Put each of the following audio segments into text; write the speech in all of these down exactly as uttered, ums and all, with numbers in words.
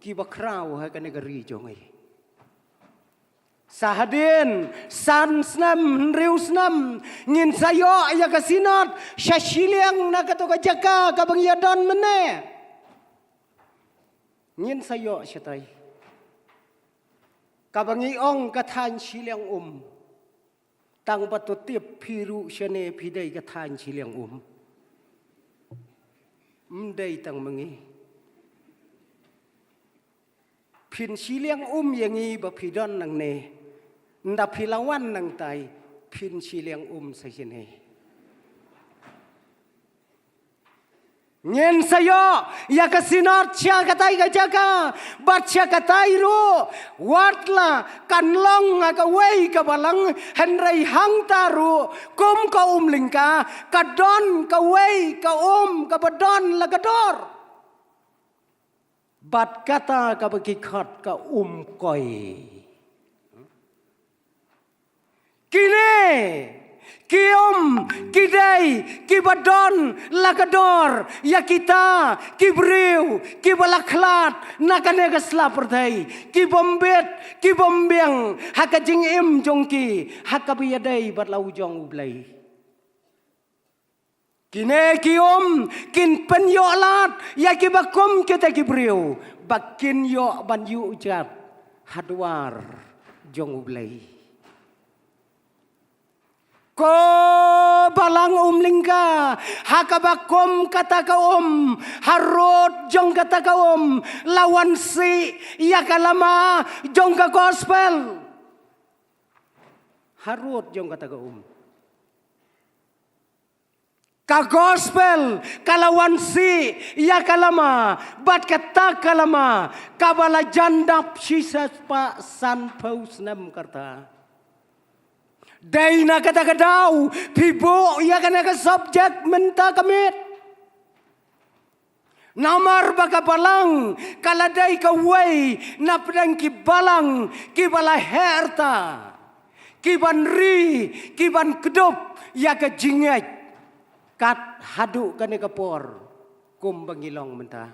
kiba khraw ha kane ka ri jong ngi. Sa hadien san snem, hynriew snem, ngin sa ïoh ïa ka Synod sha shiliang na kato ka jaka kaba ngi ïa don mynne. Ngin sa ïoh shatai. Kaba ngi ong ka thaiñ shiliang um. Tang ba to tip phi ruh shane phi dei ka thaiñ shiliang um. Ym dei tang ma ngi. Phin shiliang um ïa ngi ba phi don nangne. Ynda phi la wan nangtai phin shiliang um sa shane. Ngin sa ïoh ïa ka Synod sha katai ka jaka, bad sha katai ruh, wat la kan long ha kawei ka balang, hynrei hangta ruh, kum ka um lyngka, ka don kawei ka um kaba don la ka dor. Bad kata kaba ki khot ka um koi. Kine ki um ki dei kiba don la ka dor ïa kita ki briew kiba la khlad na kane ka sla pyrthei, ki bym bit, ki bym biang ha ka jingim jong ki ha kaba ïadei bad la u jong U Blei. Kine ki um kin pynïoh lad ïa kiba kum kita ki briew ba kin ïoh ban ïuh jat ha dwar jong U Blei. Ko balang um lyngka, ha kaba kum kata ka um, harud jong kata ka um la wan sih ïa ka lama jong ka gospel. Harud jong kata ka um. Ka gospel ka la wan sih ïa ka lama, bad kata ka lama kaba la jan dap shispah sanphew snem ka rta. Dei na kata ka daw phi buh ïa kane ka subject mynta ka miet. Namar ba ka balang ka la dei kawei na pdeng ki balang kiba la heh rta, kiban ri, kiban kdup ïa ka jingngeit kat haduh kane ka por kumba ngi long mynta.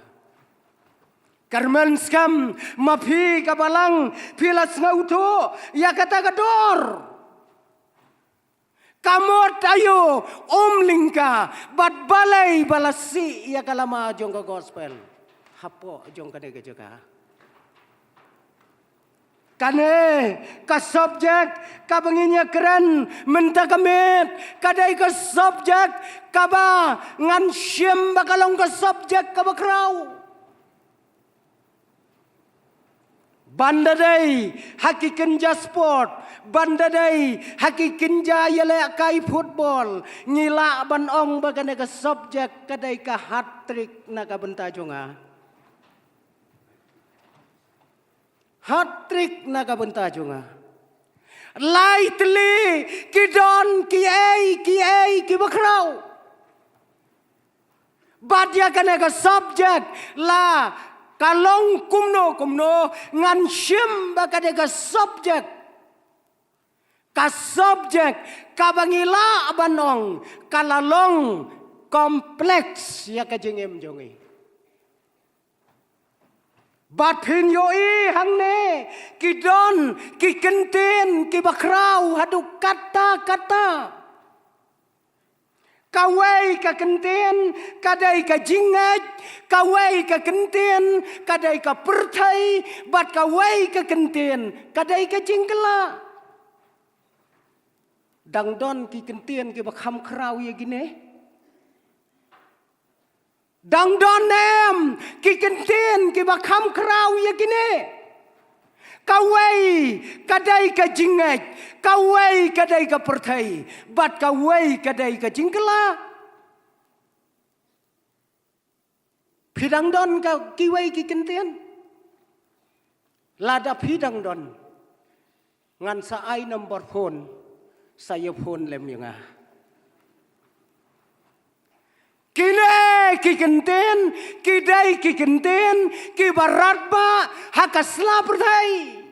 Kyrmen skhem ma phi ka balang phi la sngewthuh ïa kata ka dor. Ka mut aïu um lyngka bad balei ba la sih ïa ka lama jong ka gospel hapoh jong kane ka jaka. Kane ka subject kaba ngin ïa kren mynta ka miet ka dei ka subject kaba ngan shim ba ka long ka subject kaba khraw. Ban da dei ha ki kynja sport, ban da dei ha ki kynja ïalehkai football, ngi lah ban ong ba kane ka subject ka dei ka hat-trick na ka bynta jong nga. Hat-trick na ka bynta jong nga. Lai tylli ki don kiei kiei kiba khraw. Bad ïa kane ka subject la ka long kumno kumno, ngan shim ba kane ka subject, ka subject kaba ngi lah ban ong ka la long complex ïa ka jingim jong ngi. Bad phin ïohi hangne ki don ki kyntien kiba khraw haduh katta katta. Kawei ka kyntien ka dei ka jingngeit, kawei ka kyntien ka dei ka pyrthei, bad kawei ka kyntien ka dei ka jingkylla. Dang don ki kyntien kiba kham khraw ïa kine? Dang don em ki kyntien kiba kham khraw ïa kine? Kawei ka dei ka jingngeit, kawei ka dei ka pyrthei, bad kawei ka dei ka jingkylla. Phi dang don ka kiwei ki kyntien? Lada phi dang don, ngan sa ai number phone, sa ïa phone lem ïa nga. Kine ki kyntien ki dei ki kyntien kiba radbah ha ka sla pyrthei.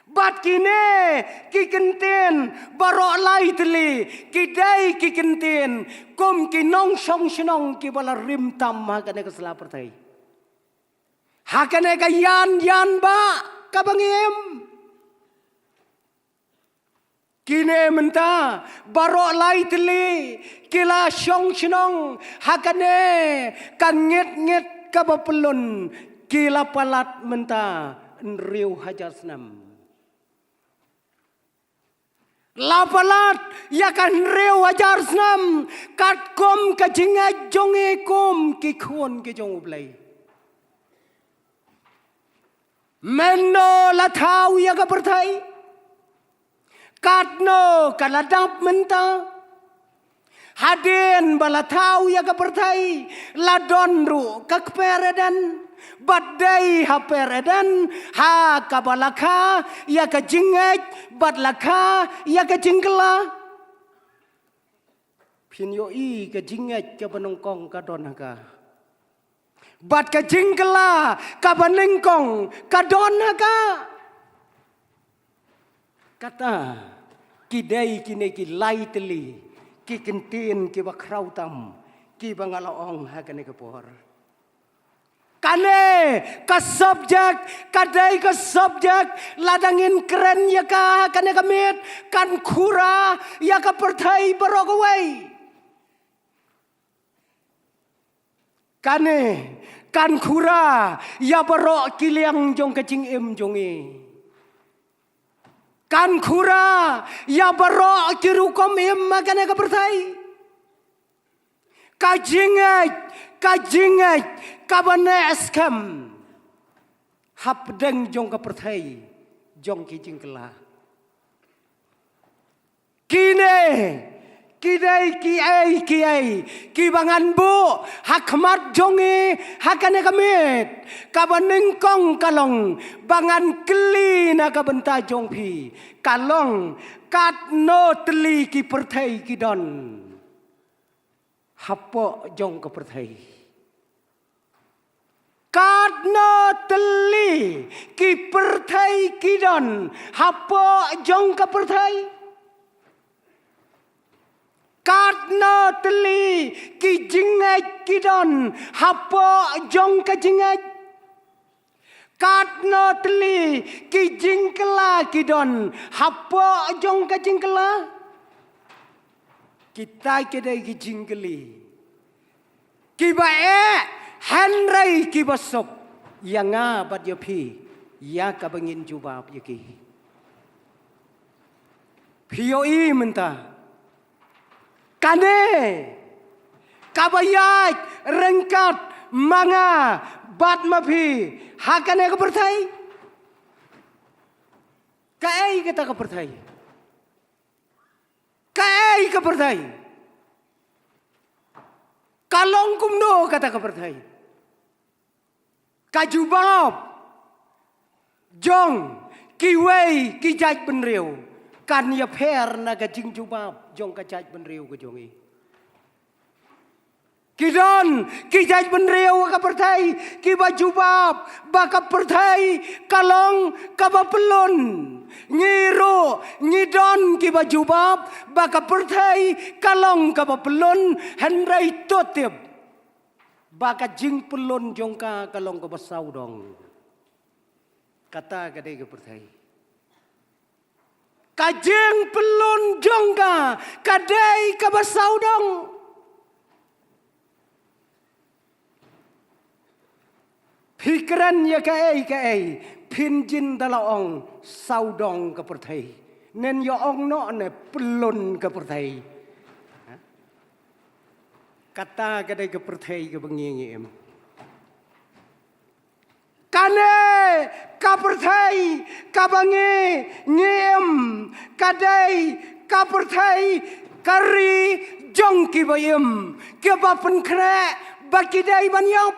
Bad kine ki kyntien baroh lai tylli ki dei ki kyntien kum ki nongshong shnong kiba la rim tam ha kane ka sla pyrthei. Ha kane ka ïan ïan ba kaba ngi im. Kine mynta baroh lai tylli ki la shong shnong ha kane ka ngit ngit kaba pyllun, ki la palat mynta hynriew hajar snem. La palat ïa ka hynriew hajar snem katkum ka jingngeit jong ngi kum ki khun ki jong U Blei. Mynno la thaw ïa ka pyrthei? Katno ka la dap mynta? Hadien ba la thaw ïa ka pyrthei la don ruh ka kper Eden. Bad dei ha kper Eden ha kaba la kha ïa ka jingngeit bad la kha ïa ka jingkylla. Phin ïohi ka jingngeit kaba nyngkong ka don ha ka. Bad ka jingkylla kaba nyngkong ka don ha ka. Kata ki dei kine ki lai tylli ki kyntien kiba khraw tam kiba nga la ong ha kane ka por. Kane ka subject ka dei ka subject lada ngin kren ïa ka ha kane ka miet kan khura ïa ka pyrthei baroh kawei. Kane kan khura ïa baroh ki liang jong ka jingim jong ngi. Kan khura ïa baroh ki rukom im ha kane ka pyrthei. Ka jingngeit, ka jingngeit kaba neh skhem hapdeng jong ka pyrthei jong ki jingkylla. Kine ki dei kiei kiei kiba ngan buh ha khmat jong ngi ha kane ka miet. Kaba nyngkong ka long ba ngan kylli na ka bynta jong phi, ka long katno tylli ki pyrthei ki don hapoh jong ka pyrthei? Katno tylli ki pyrthei ki don hapoh jong ka pyrthei? Katno tylli ki jingngeit ki don hapoh jong ka jingngeit? Katno tylli ki jingkylla ki don hapoh jong ka jingkylla? Kita ki dei ki jingkylli kiba eh hynrei kiba suk ïa nga bad ïa phi ïa kaba ngin jubab ïa ki. Phi ïohi mynta kane kaba ïaid ryngkat ma nga bad ma phi ha kane ka pyrthei? Kaei kata ka pyrthei? Kaei ka pyrthei? Ka long kumno kata ka pyrthei? Ka jubab jong kiwei ki jaitbynriew kan ïapher na ka jingjubab jong ka jaitbynriew ka jong ngi. Ki don ki jaitbynriew ka pyrthei kiba jubab ba ka pyrthei ka long kaba pyllun. Ngi ruh ngi don kiba jubab ba ka pyrthei ka long kaba pyllun, hynrei to tip ba ka jingpyllun jong ka ka long kaba sawdong. Kata ka dei ka pyrthei. Ka jingpyllun jong ka ka dei kaba sawdong. Phi kren ïa kaei kaei phin jin da la ong sawdong ka pyrthei. Nen ïa ong noh ne pyllun ka pyrthei. Kata ka dei ka pyrthei kaba ngi ngi im. Kane ka pyrthei kaba ngi ngi im ka dei ka pyrthei ka ri jong kiba im, kiba pynkhreh ba ki dei ban ïap.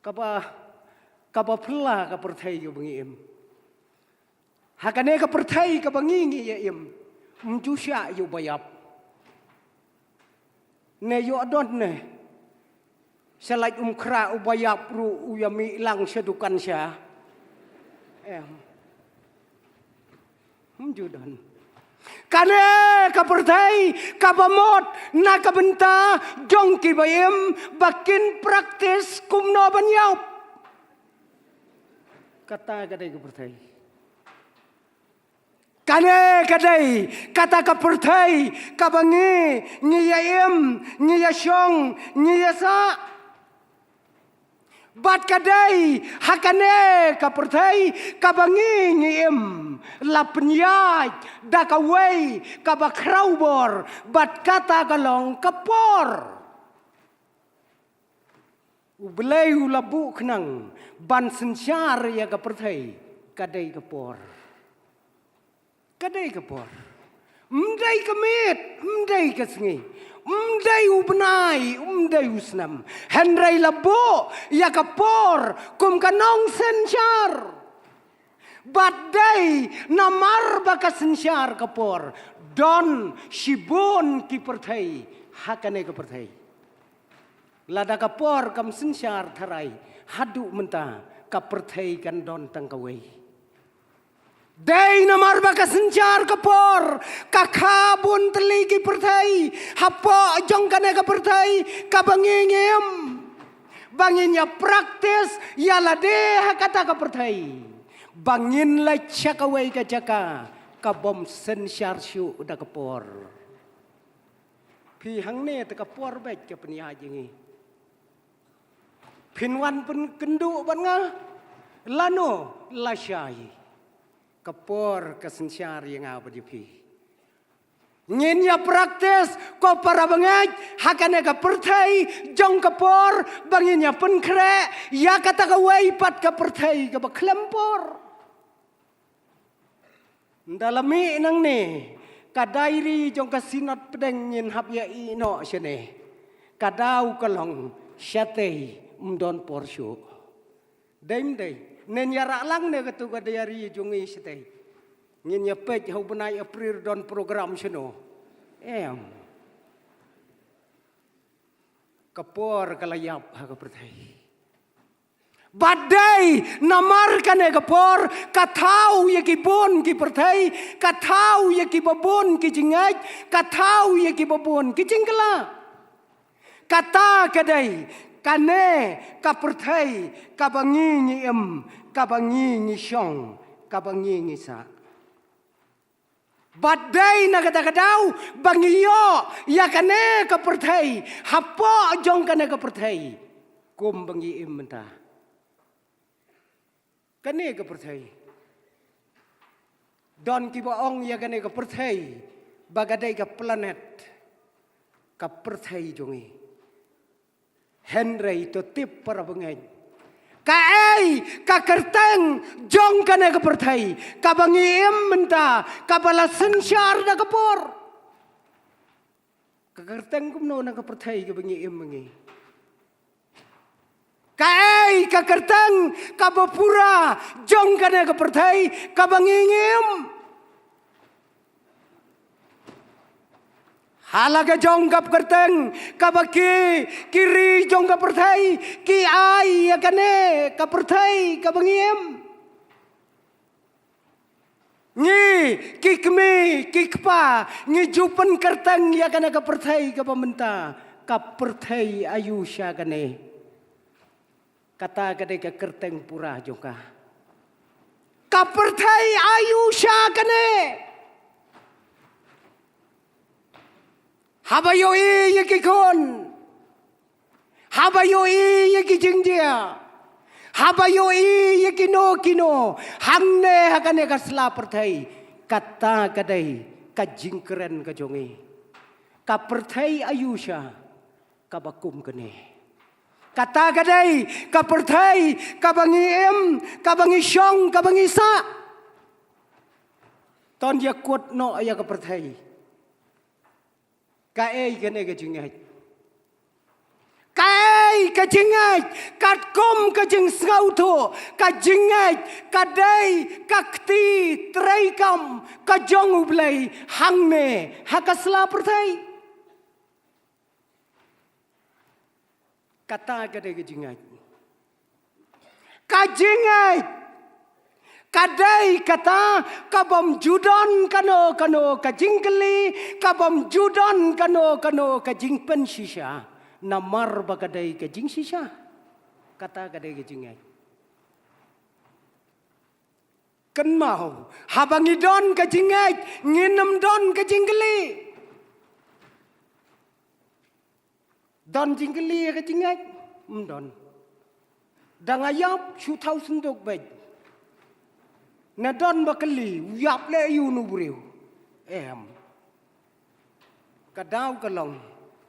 Kaba, kaba phylla ka pyrthei kaba ngi im. Ha kane ka pyrthei kaba ngi ngi ïa im, ym ju shah ïa uba ïap. Ne ïoh don ne, sa lait um khrah uba ïap ruh u ïa mih lang sha dukan sha. Em. Ym ju don. Kane ka pyrthei kaba mut na ka bynta jong kiba im ba kin practice kumno ban ïap. Kata ka dei ka pyrthei. Kane ka dei kata ka pyrthei kaba ngi, ngi ïa im, ngi ïa shong, ngi ïa sah. Bad ka dei ha kane ka pyrthei kaba ngi, ngi im, la pynïaid da kawei kaba khraw bor, bad kata ka long ka por. U Blei u la buh khnang ban synshar ïa ka pyrthei, ka dei ka por. Ka dei ka por. Ym dei ka miet, ym dei ka sngi, ym dei u bnai, ym dei u snem. Hynrei la buh ïa ka por kum ka nongsynshar. Bad dei namar ba ka synshar ka por, don shibun ki pyrthei ha kane ka pyrthei. Lada ka por kam synshar tharai, haduh mynta ka pyrthei kan don tang kawei. Dei namar ba ka synshar ka por, ka kha bun tylli ki pyrthei hapoh jong kane ka pyrthei kaba ngi, ngi im. Ba ngin ïa practice ïa lade ha kata ka pyrthei, ba ngin leit sha kawei ka jaka ka bym synshar shuh da ka por. Phi, hangne te ka por beit ka pynïaid ïa ngi. Phin wan pynkynduh bad nga, lano lashai. Ka por ka synshar ïa nga bad ïa phi. Ngin ïa practice, ko para bangeit, ha kane ka pyrthei jong ka por, ba ngin ïa pynkhreh ïa kata kawei pat ka pyrthei kaba khlem por. Ynda la mih nangne, ka diary jong ka Synod Pdeng ngin hap ïa ïeh noh shane. Ka daw ka long, shatei ym don por shuh. Dei ym dei? Ngin ïa rah lang ne katu ka diary jong ngi shatei? Ngin ïa peit ha u bnai April don program shano. Em. Ka por ka la ïap ha ka pyrthei. Bad dei namar kane ka por ka thaw ïa ki bun ki pyrthei, ka thaw ïa kiba bun ki jingngeit, ka thaw ïa kiba bun ki jingkylla. Kata ka dei kane ka pyrthei kaba ngi, ngi im, kaba ngi, ngi shong, kaba ngi, ngi sah. Bad dei na kata ka daw ba ngi ïoh ïa kane ka pyrthei hapoh jong kane ka pyrthei kum ba ngi im mynta. Kane ka pyrthei, don kiba ong ïa kane ka pyrthei ba ka dei ka planet, ka pyrthei jong ngi. Hynrei to tip para bangeit, kaei ka kyrteng jong kane ka pyrthei kaba ngi im mynta, kaba la synshar da ka por? Ka kyrteng kumno na ka pyrthei kaba ngi im ma ngi? Kaei ka kyrteng kaba pura jong kane ka pyrthei kaba ngi, ngi im? Ha la ka jong ka kyrteng kaba ki, ki ri jong ka pyrthei ki ai ïa kane ka pyrthei kaba ngi im. Ngi, ki kmie, ki kpa, ngi ju pynkyrteng ïa kane ka pyrthei kaba mynta ka pyrthei aiu sha kane. Kata ka dei ka kyrteng pura jong ka. Ka pyrthei aiu sha kane. Haba ïohi ïa ki khun, haba ïohi ïa ki jingjia, haba ïohi ïa kino kino hangne ha kane ka sla pyrthei, kata ka dei ka jingkren ka jong ngi. Ka pyrthei aiu sha kaba kum kane? Kata ka dei ka pyrthei kaba ngi im, kaba ngi shong, kaba ngi sah. To ngin ïa kut noh ïa ka pyrthei. Kaei kane ka jingngeit? Kaei ka jingngeit? Katkum ka jingsngewthuh, ka jingngeit ka dei ka kti treikam ka jong U Blei hangne ha ka sla pyrthei. Kata ka dei ka jingngeit. Ka jingngeit Ka dei kata ka bym ju don kano kano ka jingkylli, ka bym ju don kano kano ka jingpynshisha. Namar ba ka dei ka jingshisha. Kata ka dei ka jingngeit. Kynmaw, haba ngi don ka jingngeit, ngin ym don ka jingkylli. Don jingkylli ïa ka jingngeit? Ym don. Da nga ïap shu thaw synduk beit. Na don ba kylli, u ïap leh ïa u nu briew. Em. Ka daw ka long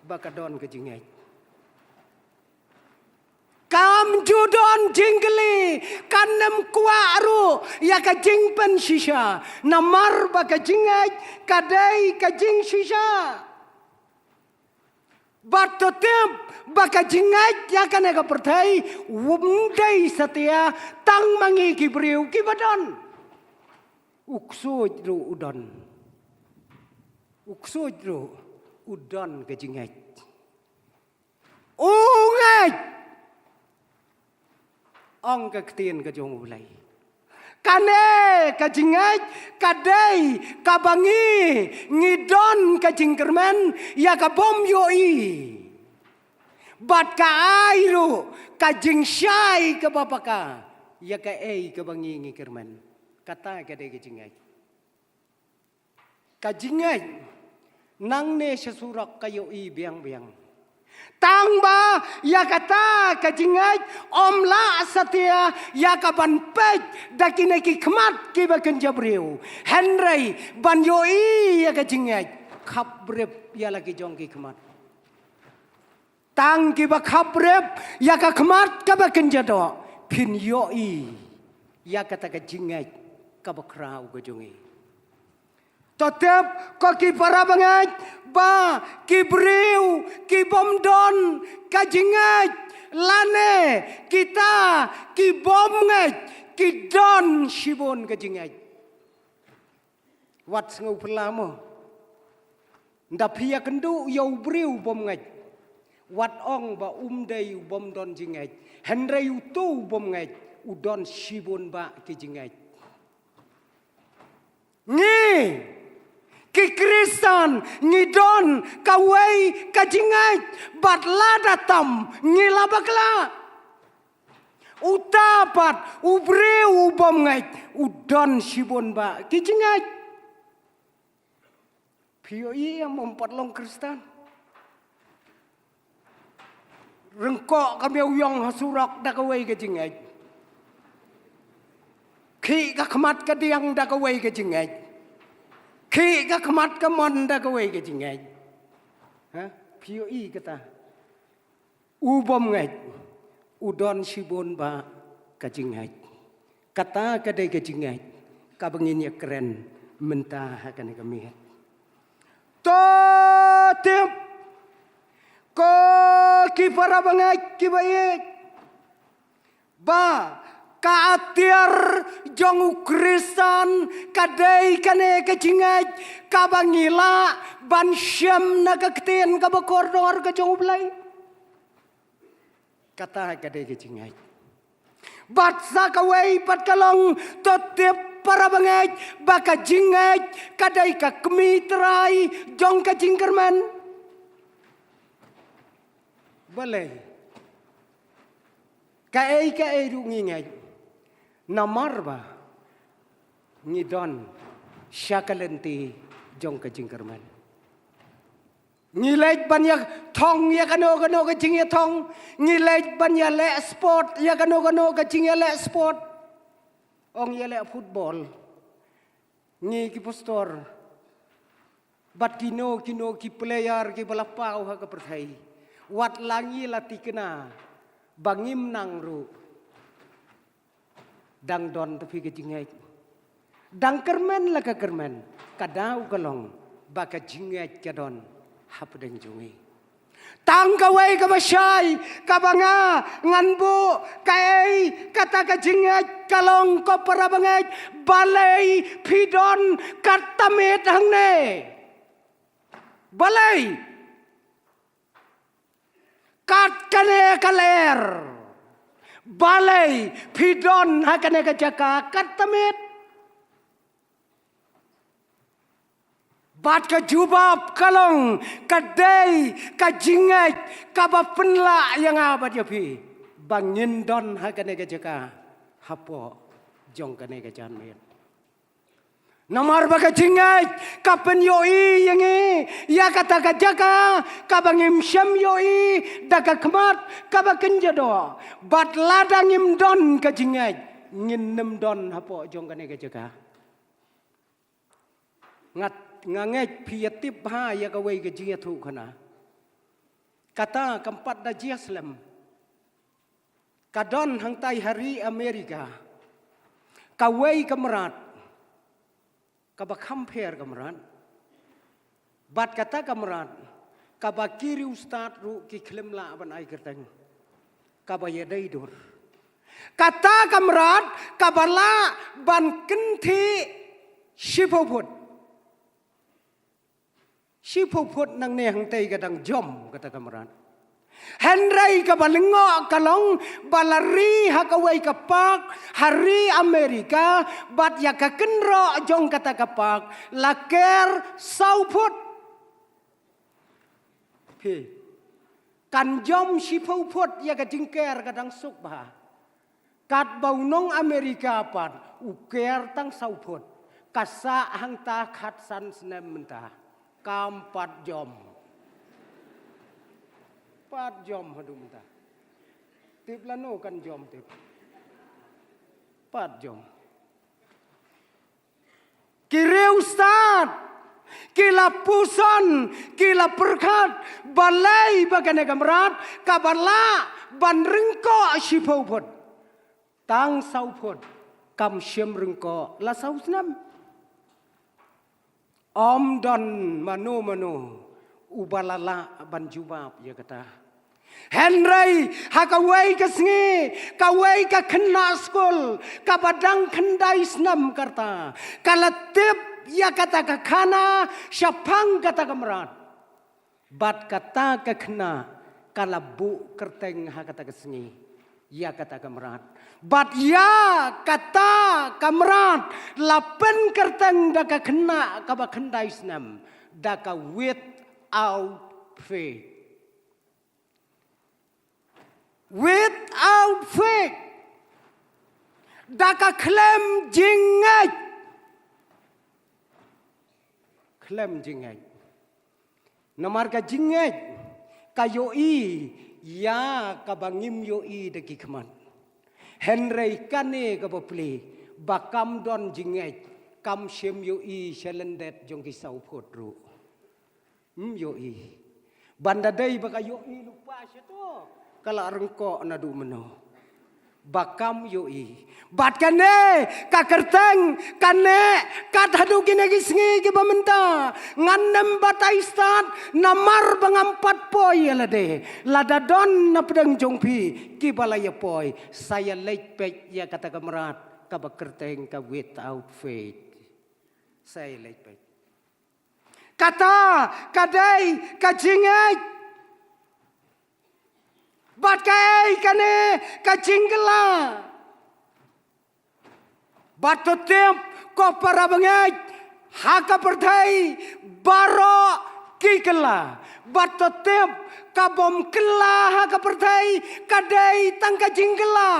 ba ka don ka jingngeit. Kam ju don jingkylli, kan ym kwah ruh ïa ka jingpynshisha. Namar ba ka jingngeit ka dei ka jingshisha. Bad to tip ba ka jingngeit ïa kane ka pyrthei, um dei satia tang ma ngi ki briew kiba don. U ksuid ruh u don. U ksuid ruh u don ka jingngeit. U ngeit. Ong ka ktien ka jong U Blei. Kane ka jingngeit ka dei kaba ngi, ngi don ka jingkyrmen ïa ka bym ïohi. Bad ka ai ruh ka jingshai kaba paka ïa kaei kaba ngi, ngi kyrmen. Kata ka dei ka jingngeit. Ka jingngeit nangne sha surok ka ïohi biang biang. Tang ba ïa kata ka jingngeit ym lah satia ïa ka ban peit da kine ki khmat kiba kynja briew. Hynrei ban ïohi ïa ka jingngeit, khapbrip ïa la ki jong ki khmat. Tang kiba khapbrip ïa ka khmat kaba kynja doh phin ïohi ïa kata ka jingngeit kaba khraw ka jong ngi. To tip ko ki para bangeit ba ki briew ki bym don ka jingngeit lane kita ki bym ngeit ki don shibun ka jingngeit. Wat sngewphylla mo. Nda phi ïakynduh ïa u briew u bym ngeit. Wat ong ba um dei u bym don jingngeit. Hynrei uto u bym ngeit u don shibun bah ki jingngeit. Ngi ki Khristan ngi don kawei ka jingngeit bad lada tam ngi la bakla. Uta pat u briew u bym ngeit u don shibun bah ki jingngeit. Phi ïohi em, ym pat long Khristan. Ryngkoh ka miaw ïong ha surok da kawei ka jingngeit. Khih ka khmat ka diang da kawei ka jingngeit. Khih ka khmat ka mon da kawei ka jingngeit. Ha? Phi ïohi kata. U bym ngeit u don shibun bah ka jingngeit. Kata ka dei ka jingngeit kaba ngin ïakren mynta ha kane ka miet. To tip ko ki para bangeit kiba ïeit ba ka atiar jong u Khristan ka dei kane ka jingngeit kaba ngi lah ban shem na ka ktien kaba kordor ka jong U Blei. Kata ka dei ka jingngeit. Bad sa kawei pat ka long to tip para bangeit ba ka jingngeit ka dei ka kmie trai jong ka jingkyrmen. Balei? Kaei kaei ruh ngi ngeit namar ba ngi don sha ka lynti jong ka jingkyrmen. Ngi leit ban ïa thong ïa kano kano ka jingïathong. Ngi leit ban ïaleh sport ïa kano kano ka jingïaleh sport. Ong ïaleh football. Ngi ki pastor bad kino kino ki player kiba la paw ha ka pyrthei, wat la ngi la tikna ba ngim nang ruh. Dang don te phi ka jingngeit. Dang kyrmen la ka kyrmen. Ka daw ka long ba ka jingngeit ka don hapdeng jong ngi. Tang kawei kaba shai kaba nga ngan buh kaei kata ka jingngeit ka long ko para bangeit. Balei phi don kat ta miet hangne? Balei? Kat kane ka lyer. Balei phi don ha kane ka jaka ka tymmen? Bad ka jubab ka long, ka dei ka jingngeit kaba pynlah ïa nga bad ïa phi ba ngin don ha kane ka jaka hapoh jong kane ka janmiet. Namar ba ka jingngeit ka pynïohi ïa ngi ïa kata ka jaka kaba ngim shym ïohi da ka khmat kaba kynja doh. Bad lada ngim don ka jingngeit, ngin nym don hapoh jong kane ka jaka. Nga, nga ngeit phi ïa tip bha ïa kawei ka jingïathuhkhana. Kata kam pat da jia slem. Ka don hangtai ha ri Amerika kawei ka mrad kaba kham pher ka mrad. Bad kata ka mrad kaba ki riewstad ruh ki khlem lah ban ai kyrteng, kaba ïadei dur. Kata ka mrad kaba lah ban kynthih shiphew phut. Shiphew phut nangne hangtai ka dang jom kata ka mrad. Hynrei kaba lyngngoh ka long ba la ri ha kawei ka park ha ri Amerika, bad ïa ka kynroh jong kata ka park la ker saw phut. Phi, kan jom shiphew phut ïa ka jingker ka dang suk bha. Katba u nong Amerika pat u ker tang saw phut, ka sah hangta khatsan snem mynta, kam pat jom. Pat jom haduh mynta. Tip lano kan jom tip. Pat jom. Ki riewstad ki la puson, ki la pyrkhat balei ba kane ka mrad kaba lah ban ryngkoh shiphew phut, tang saw phut kam shym ryngkoh la saw snem. Ym don mano mano uba la lah ban jubab ïa kata. Hynrei ha kawei ka sngi, kawei ka khynnah skul kaba dang khyndai snem ka rta, ka la tip ïa kata ka khana shaphang kata ka mrad. Bad kata ka khynnah ka la buh kyrteng ha kata ka sngi ïa kata ka mrad. Bad ïa kata ka mrad la pynkyrteng da ka khynnah kaba khyndai snem da ka Without Faith. Without Faith. Da ka khlem jingngeit. Khlem jingngeit. Namar ka jingngeit ka ïohi ïa kaba ngim ïohi da ki khmat. Hynrei kane kaba plie, ba kam don jingngeit, kam shym ïohi sha lyndet jong ki saw phut ruh. Ym ïohi. Ban da dei ba ka ïohi lypa shato, ka la ryngkoh naduh mynno. Ba kam ïohi. Bad kane ka kyrteng, kane kat haduh kine ki sngi kiba mynta, ngan nym batai stad namar ba ngam pat poi ïa lade. Lada don na pdeng jong phi kiba la ïa poi, sa ïa leit peit ïa kata ka mrad kaba kyrteng ka Without Faith. Sa ïa leit peit. Kata ka dei ka jingngeit. Bad kaei kane ka jingkylla? Bad to tip ko para bangeit, ha ka pyrthei baroh ki kylla. Bad to tip ka bym kylla ha ka pyrthei ka dei tang ka jingkylla.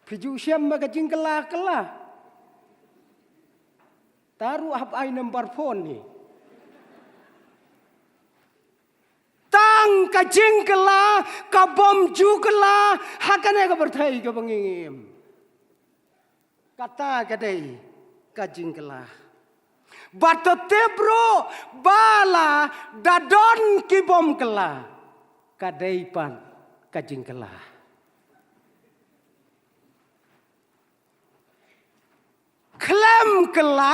Phi ju shem ba ka jingkylla kylla. Te ruh hap ai number phone hi. Tang ka jingkylla ka bym ju kylla ha kane ka pyrthei kaba ngi im. Kata ka dei ka jingkylla. Bad to tip ruh ba lada don ki bym kylla, ka dei pat ka jingkylla. Khlem kylla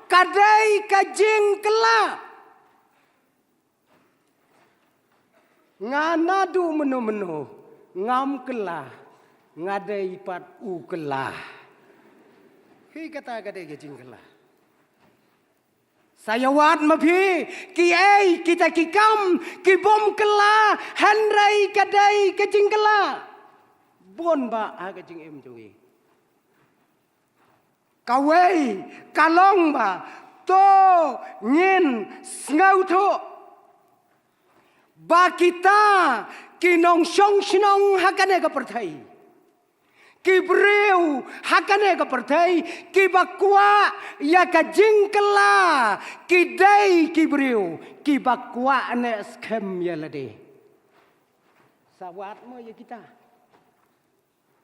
ka dei ka jingkylla. Nga naduh mynno mynno ngam kylla, nga dei pat u kylla. Hi kata ka dei ka jingkylla. Sa ïa wad ma phi, kiei kita ki kam ki bym kylla, hynrei ka dei ka jingkylla. Bun ba ha ka jingim jong i. Kawei ka long ba to ngin sngewthuh ba kita ki nongshong shnong ha kane ka pyrthei, ki briew ha kane ka pyrthei, kiba kwah ïa ka jingkylla, ki dei ki briew kiba kwah ne skhem ïa lade. Sa wad mo ïa kita.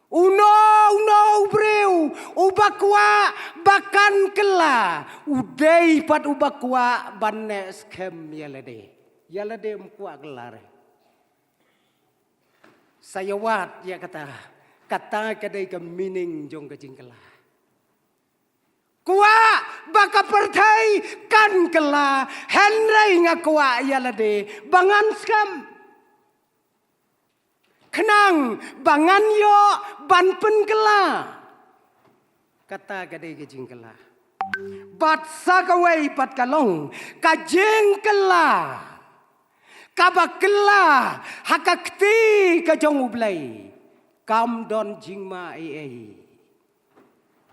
Uno uno u briew uba kwah ba kan kylla, u dei pat uba kwah ban ne skhem ïa lade. Ïa lade um kwah kylla re. Sa ïa wad ïa kata, kata ka dei ka meaning jong ka jingkylla. Kwah ba ka pyrthei kan kylla, hynrei nga kwah ïa lade ba ngan skhem, khnang ba ngan ïoh ban pynkylla. Kata ka dei ka jingkylla. Bad sa kawei pat ka long ka jingkylla kaba kylla ha ka kti ka jong U Blei. Kam don jingma ei ei.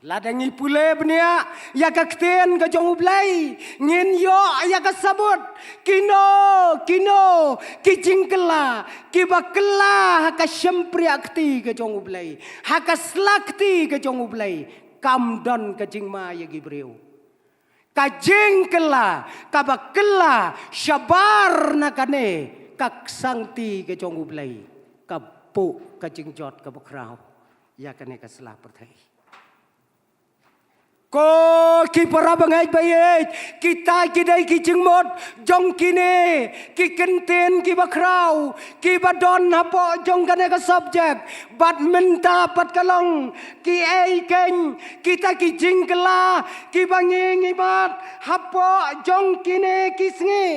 Lada ngi pule bniah ïa ka ktien ka jong U Blei, ngin ïoh ïa ka sabut kino kino ki jingkylla kiba kylla ha ka shympriah kti ka jong U Blei, ha ka sla kti ka jong U Blei. Kam don ka jingma ïa ki briew. Ka jingkylla kaba kylla shabar na kane ka ksangti ka jong U Blei, ka buh ka jingjot kaba khraw ïa kane ka sla pyrthei. Ko ki para bangeit baieit, kita ki dei ki jingmut jong kine ki kyntien kiba khraw kiba don hapoh jong kane ka subject. Bad mynta pat ka long kiei kein kita ki jingkylla kiba ngi ngi mad hapoh jong kine ki sngi.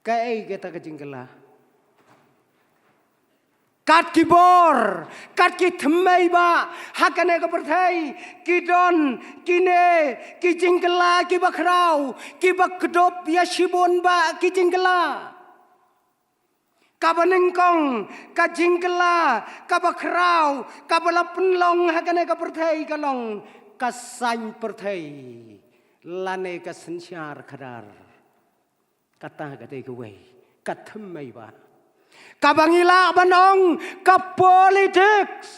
Kaei kata ka jingkylla? Kat ki bor, kat ki thymmei ba ha kane ka pyrthei ki don kine ki jingkylla kiba khraw, kiba kdup ïa shibun ba ki jingkylla. Kaba nyngkong ka jingkylla kaba khraw kaba la pynlong ha kane ka pyrthei ka long ka saiñ pyrthei lane ka synshar khadar. Kata ka dei kawei ka thymmei ba kaba ngi lah ban ong ka politics.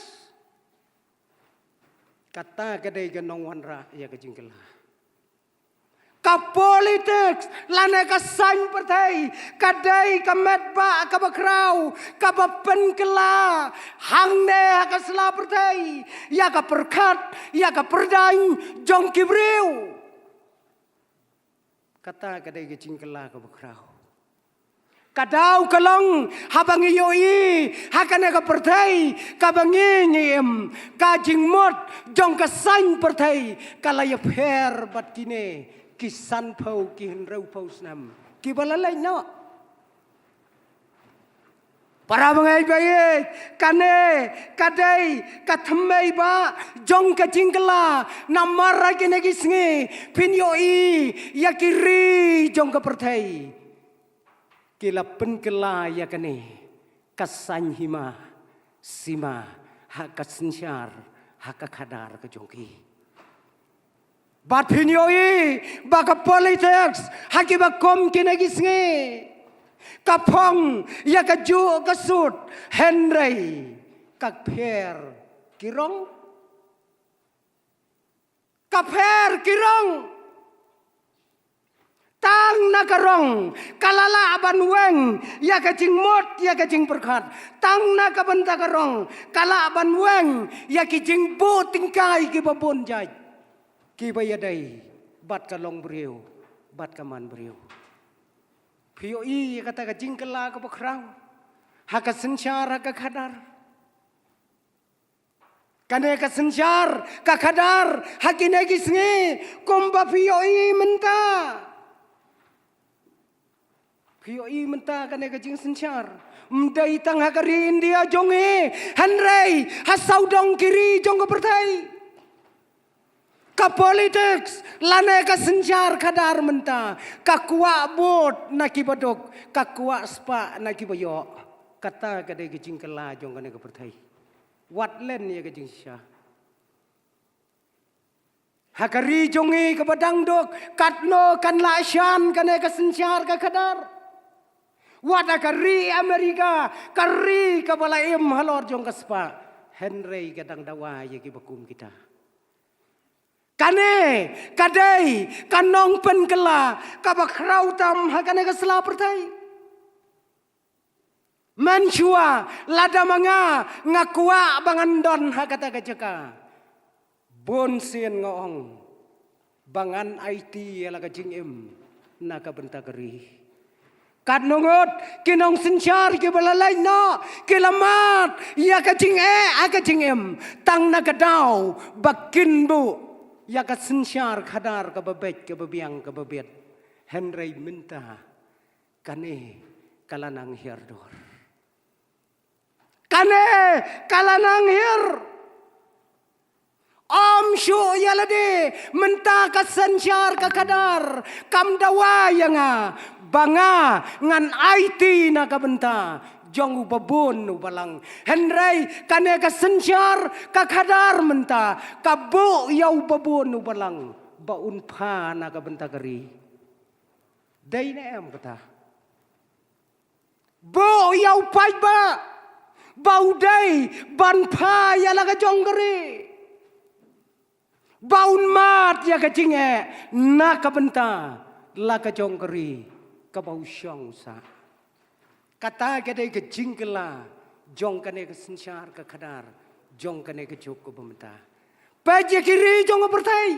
Kata ka dei ka nongwanrah ïa ka jingkylla. Ka politics lane ka saiñ pyrthei ka dei ka met ba kaba khraw kaba pynkylla hangne ha ka sla pyrthei ïa ka pyrkhat ïa ka pyrdaiñ jong ki briew. Kata ka dei ka jingkylla kaba khraw. Ka daw ka long haba ngi ïohi ha kane ka pyrthei kaba ngi ngi im, ka jingmut jong ka saiñ pyrthei ka la ïapher bad kine ki sanphew ki hynriewphew snem kiba la leit noh. Para bangeit baieit, kane ka dei ka thymmei ba jong ka jingkylla. Namar ha kine ki sngi phin ïohi ïa ki ri jong ka pyrthei ki la pynkylla ïa kane ka saiñ hima sima ha ka synshar ha ka khadar ka jong ki. Bad phin ïohi ba ka politics ha kiba kum kine ki sngi ka phong ïa ka juh ka sut, hynrei ka pher ki rong. Ka pher ki rong. Tang na ka rong ka la lah ban weng ïa ka jingmut ïa ka jingpyrkhat. Tang na ka bynta ka rong ka lah ban weng ïa ki jingbuh tyngkai kiba bun jait kiba ïadei bad ka long briew bad ka man briew. Phi ïohi ïa kata ka jingkylla kaba khraw ha ka synshar ha ka khadar. Kane ka synshar ka khadar ha kine ki sngi kumba phi ïohi mynta. Phi ïohi mynta kane ka jingsynshar ym dei tang ha ka ri India jong ngi, hynrei ha sawdong ki ri jong ka pyrthei. Ka politics lane ka synshar khadar mynta ka kwah bud na kiba duk, ka kwah spah na kiba ïoh. Kata ka dei ka jingkylla jong kane ka pyrthei. Wat len ïa ka jingshisha. Ha ka ri jong ngi kaba dang duk, katno kan lah shan kane ka synshar ka khadar? Wat ha ka ri Amerika, ka ri kaba la im halor jong ka spah, hynrei ka dang dawa ïa kiba kum kita. Kane ka dei ka nongpynkylla kaba khraw tam ha kane ka sla pyrthei. Mynshuwa lada ma nga nga kwah ba ngan don ha kata ka jaka, bun sien nga ong ba ngan aiti ïa la ka jingim na ka bynta ka ri. Katno ngut ki nongsynshar kiba la leit noh ki la mad ïa ka jingeh ha ka jingim, tang na ka daw ba kin buh ïa ka synshar khadar kaba beit, kaba biang, kaba biang. Hynrei mynta kane ka la nang hiar dur. Kane ka la nang hiar. Ym shuh ïa lade, mynta ka synshar ka khadar kam dawa ïa nga ba nga ngan aiti na ka bynta jong u babun u balang. Hynrei kane ka synshar ka khadar mynta ka buh ïa u babun u balang ba un pha na ka bynta ka ri. Dei ne em kata? Buh ïa u paidbah ba u dei ban pha ïa la ka jong ka ri, ba un mad ïa ka jingeh na ka bynta la ka jong ka ri kaba u shong u sah. Kata ka dei ka jingkylla jong kane ka synshar ka khadar jong kane ka juk kaba mynta. Peit ïa ki ri jong ka pyrthei.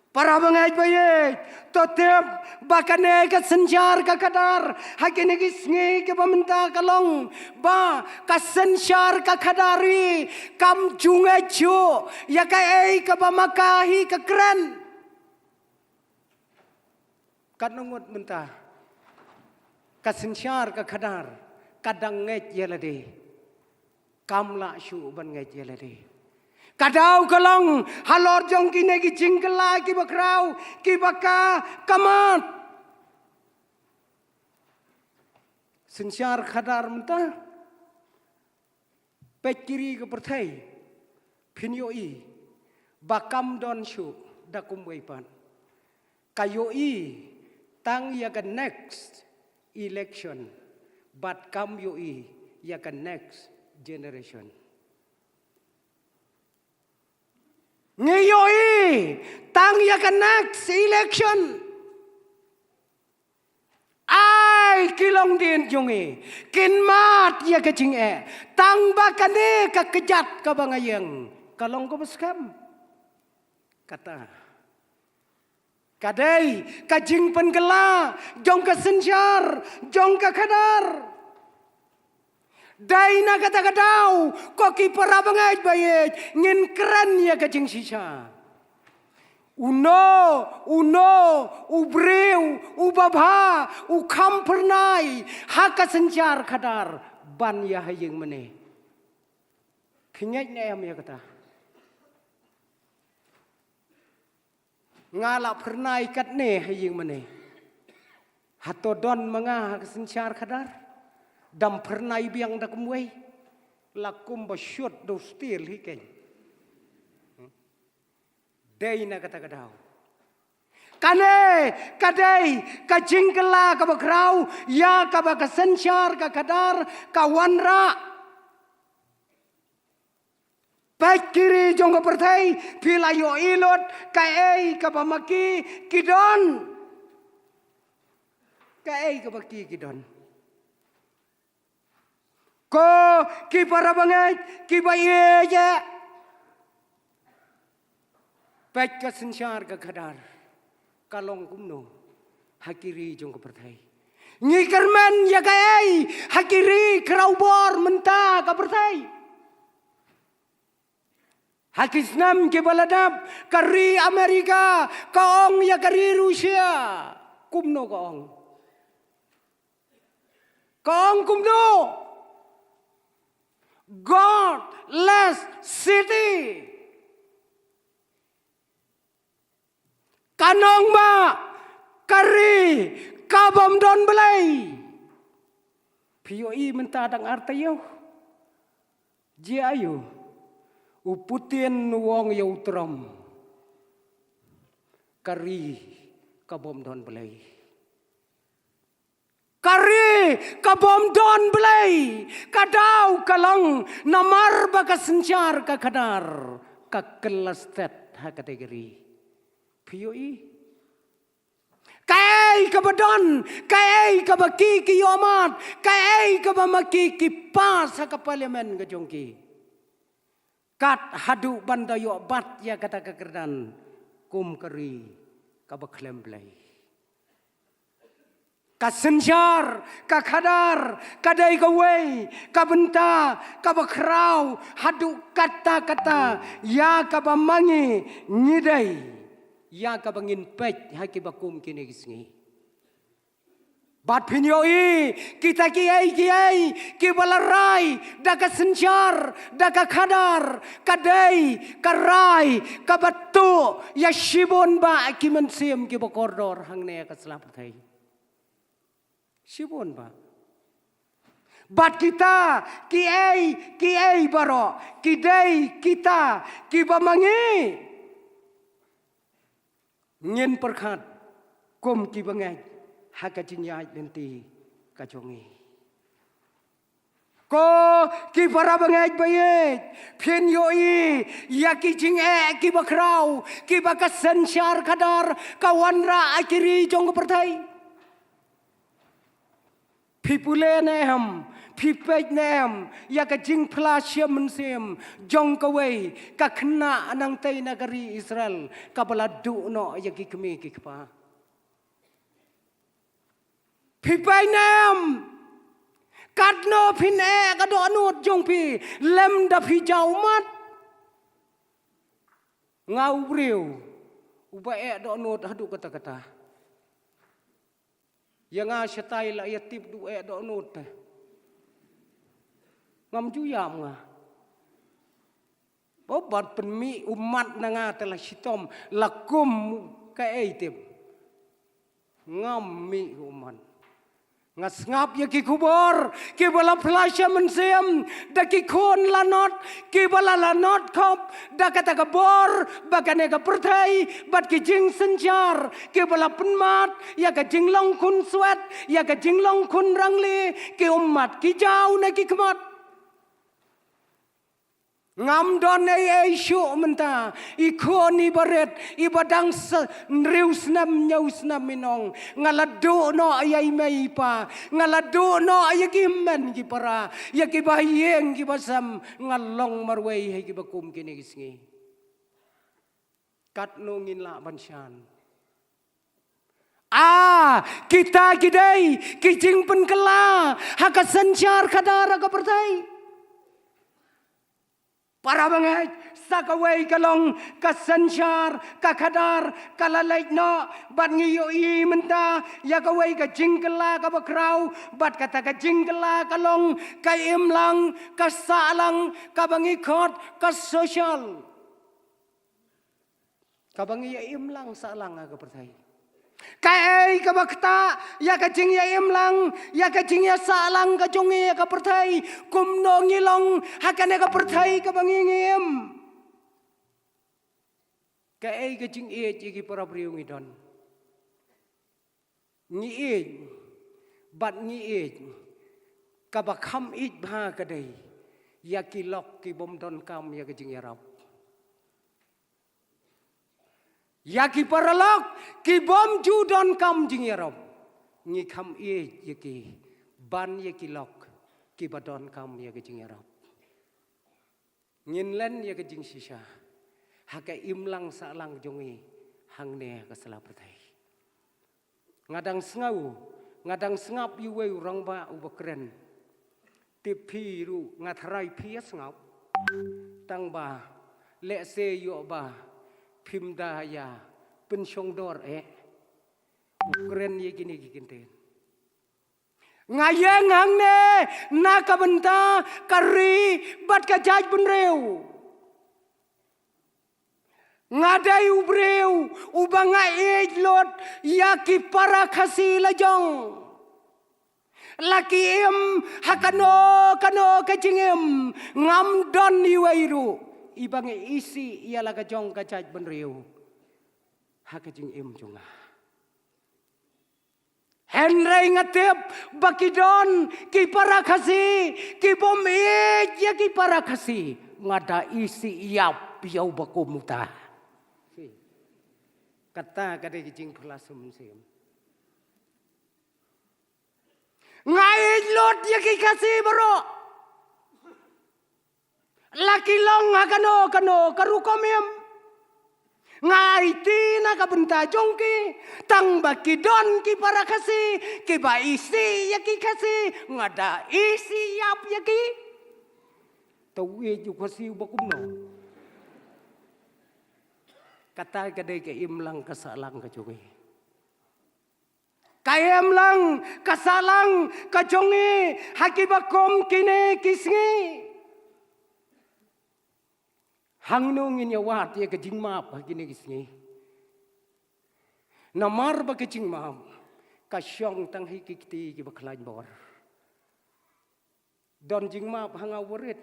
Para bangeit ba ïeit, to tip ba kane ka synshar ka khadar ha kine ki sngi kiba mynta ka long ba ka synshar ka khadar hi kam ju ngeit shuh ïa kaei kaba ma ka hi ka kren. Katno ngut mynta ka synshar ka khadar ka dang ngeit ïa lade, kam lah shuh ban ngeit ïa lade. Ka daw ka long halor jong kine ki jingkylla kiba khraw, kiba ka kamat. Synshar khadar mynta, peit ki ri ka pyrthei, phin ïohi ba kam don shuh da kumwei pat. Ka ïohi tang ïa ka next election, bad kam ïohi ïa ka next generation. Ngi ïohi tang ïa ka next election. Ai ki longdien jong ngi kin mad ïa ka jingeh tang ba kane ka kjat kaba nga ïeng ka long kaba skhem. Kata ka dei ka jingpynkylla jong ka synshar jong ka khadar. Dei na kata ka daw, ko ki para bangeit ba ïeit, ngin kren ïa ka jingshisha. Uno uno u briew uba bha u kham phyrnai ha ka synshar khadar ban ïa ha ïing mane. Phi ngeit ne em ïa kata? Nga la phyrnai katne ha ïing mane. Hato don ma nga ha ka synshar khadar? Dam phyrnai biang da kumwei. La kumba shut da u stil hi keiñ. Dei na kata ka daw. Kane ka dei ka jingkylla kaba khraw ïa kaba ka synshar ka khadar ka wanrah. Peit ki ri jong ka pyrthei, phi la ïohi lut kaei kaba ma ki ki don. Kaei kaba ki ki don. Ko ki para bangeit kiba ïeit, peit ka synshar ka khadar ka long kumno ha ki ri jong ka pyrthei. Ngi kyrmen ïa kaei ha ki ri khrawbor mynta ka pyrthei? Ha ki snem kiba la dep ka ri Amerika ka ong ïa ka ri Rusia. Kumno ka ong? Ka ong kumno? Godless city. Ka nongbah, ka ri ka bym don blei. Phi ïohi mynta dang ar taïew. Jia aiu? U Putin u ong ïa u Trump, ka ri ka bym don blei. Ka ri ka bym don blei, ka daw ka long namar ba ka synshar ka khadar ka kylla stet ha katei ka ri. Phi ïohi? Kaei kaba don, kaei kaba ki ki ïohmad, kaei kaba ma ki ki pass ha ka parliament ka jong ki. Kat haduh ban da ïoh bat ïa kata ka kyrdan kum ka ri kaba khlem blei. Ka synshar ka khadar ka dei kawei ka bynta kaba khraw haduh katta katta ïa kaba ma ngi ngi dei ïa kaba ngin peit ha kiba kum kine ki sngi. Bad phin ïohi kita kiei kiei kiba la rai da ka synshar da ka khadar ka dei ka rai kaba tuh ïa shibun bah ki mynsiem kiba kordor hangne ka sla pyrthei. Shibun bah. Bad kita kiei kiei baroh ki dei kita kiba ma ngi ngin pyrkhat kum kiba ngeit ha ka jingïaid lynti ka jong ngi. Ko ki para bangeit baieit, phin ïohi ïa ki jingeh kiba khraw kiba ka synshar khadar ka wanrah ha ki ri jong ka pyrthei. Phi pule ne em, phi peit ne em ïa ka jingphla shem mynsiem jong kawei ka khynnah nangtei na ka ri Israel kaba la duh noh ïa ki kmie ki kpa. Phi peit ne em, katno phin eh ka dohnud jong phi lymda phi jaw mat. Nga u briew uba eh dohnud haduh katta katta. Ïa nga shatai la ïa tip du eh dohnud te. Ngam ju ïam nga. Ba ban pynmih ummat na nga te la shitom la kum kaei tip. Ngam mih ummat. Nga sngap ïa ki khubor kiba la phla sha mynsiem da ki khun lanot kiba la lanot khop da kata ka bor ba kane ka pyrthei bad ki jingsynshar kiba la pynmat ïa ka jinglong khun swet ïa ka jinglong khun rangli ki ummat ki jaw na ki khmat. Ngam don ei ei shuh mynta i khun i barit iba dang hynriew snem hynñiew snem i nong nga la duh noh ïa i mei i pa nga la duh noh ïa ki hynmen ki para ïa kiba ha ïing kiba sem nga long marwei ha kiba kum kine ki sngi. Katno ngin lah ban shan? Ah, kita ki dei ki jingpynkylla ha ka synshar khadar ha ka pyrthei. Para bangeit, sa kawei ka long ka synshar ka khadar ka la leit noh bad ngi ïohi mynta ïa kawei ka jingkylla kaba khraw bad kata ka jingkylla ka long ka imlang ka sahlang kaba ngi khot ka social. Kaba ngi ïa imlang sahlang ha ka pyrthei. Kaei kaba ktah ïa ka jingïa imlang ïa ka jingïa sahlang ka jong ngi ha ka pyrthei. Kumno ngi long ha kane ka pyrthei kaba ngi ngi im. Kaei ka jingïeit ïa ki para briew ngi don. Ngi ïeit bad ngi ïeit kaba kham ïeit bha ka dei ïa ki lok ki bym donkam ïa ka jingïarap. Ïa ki paralok ki bym ju donkam jingïarap ngi kham ïeit ïa ki ban ïa ki lok kiba donkam ïa ka jingïarap. Ngin len ïa ka jingshisha ha ka imlang sahlang jong ngi hangne ha ka sla pyrthei. Nga dang sngew nga dang sngap ïa uwei u rangbah uba kren. Tip phi ruh nga tharai phi ïa sngap. Tang ba lehse ïoh ba phim da ïa pynshongdor eh u kren ïa kine ki kyntien. Nga ïeng hangne na ka bynta ka ri bad ka jaitbynriew. Nga dei u briew uba nga ïeit lut ïa ki para Khasi la jong. La ki im ha kano kano ka jingim, ngam don iwei ruh iba nga isih ïa la ka jong ka jaitbynriew ha ka jingim jong nga. Hynrei nga tip ba ki don ki para Khasi ki bym ïeit ïa ki para Khasi. Nga da isih ïap ïa uba kum uta. Kata ka dei ka jingpyrshah mynsiem. Nga ïeit lut ïa ki Khasi baroh. La ki long ha kano kano ka rukom im, nga aiti na ka bynta jong ki. Tang ba ki don ki para Khasi kiba isih ïa ki Khasi, nga da isih ïap ïa ki. Tau ïeit u Khasi uba kumno? Kata ka dei ka imlang ka sahlang ka jong ngi. Ka imlang ka sahlang ka jong ngi ha kiba kum kine ki sngi. Hangno ngin ïa wad ïa ka jingmap ha kine ki sngi? Namar ba ka jingmap ka shong tang ha ki kti kiba khlaiñ bor. Don jingmap ha nga u barit.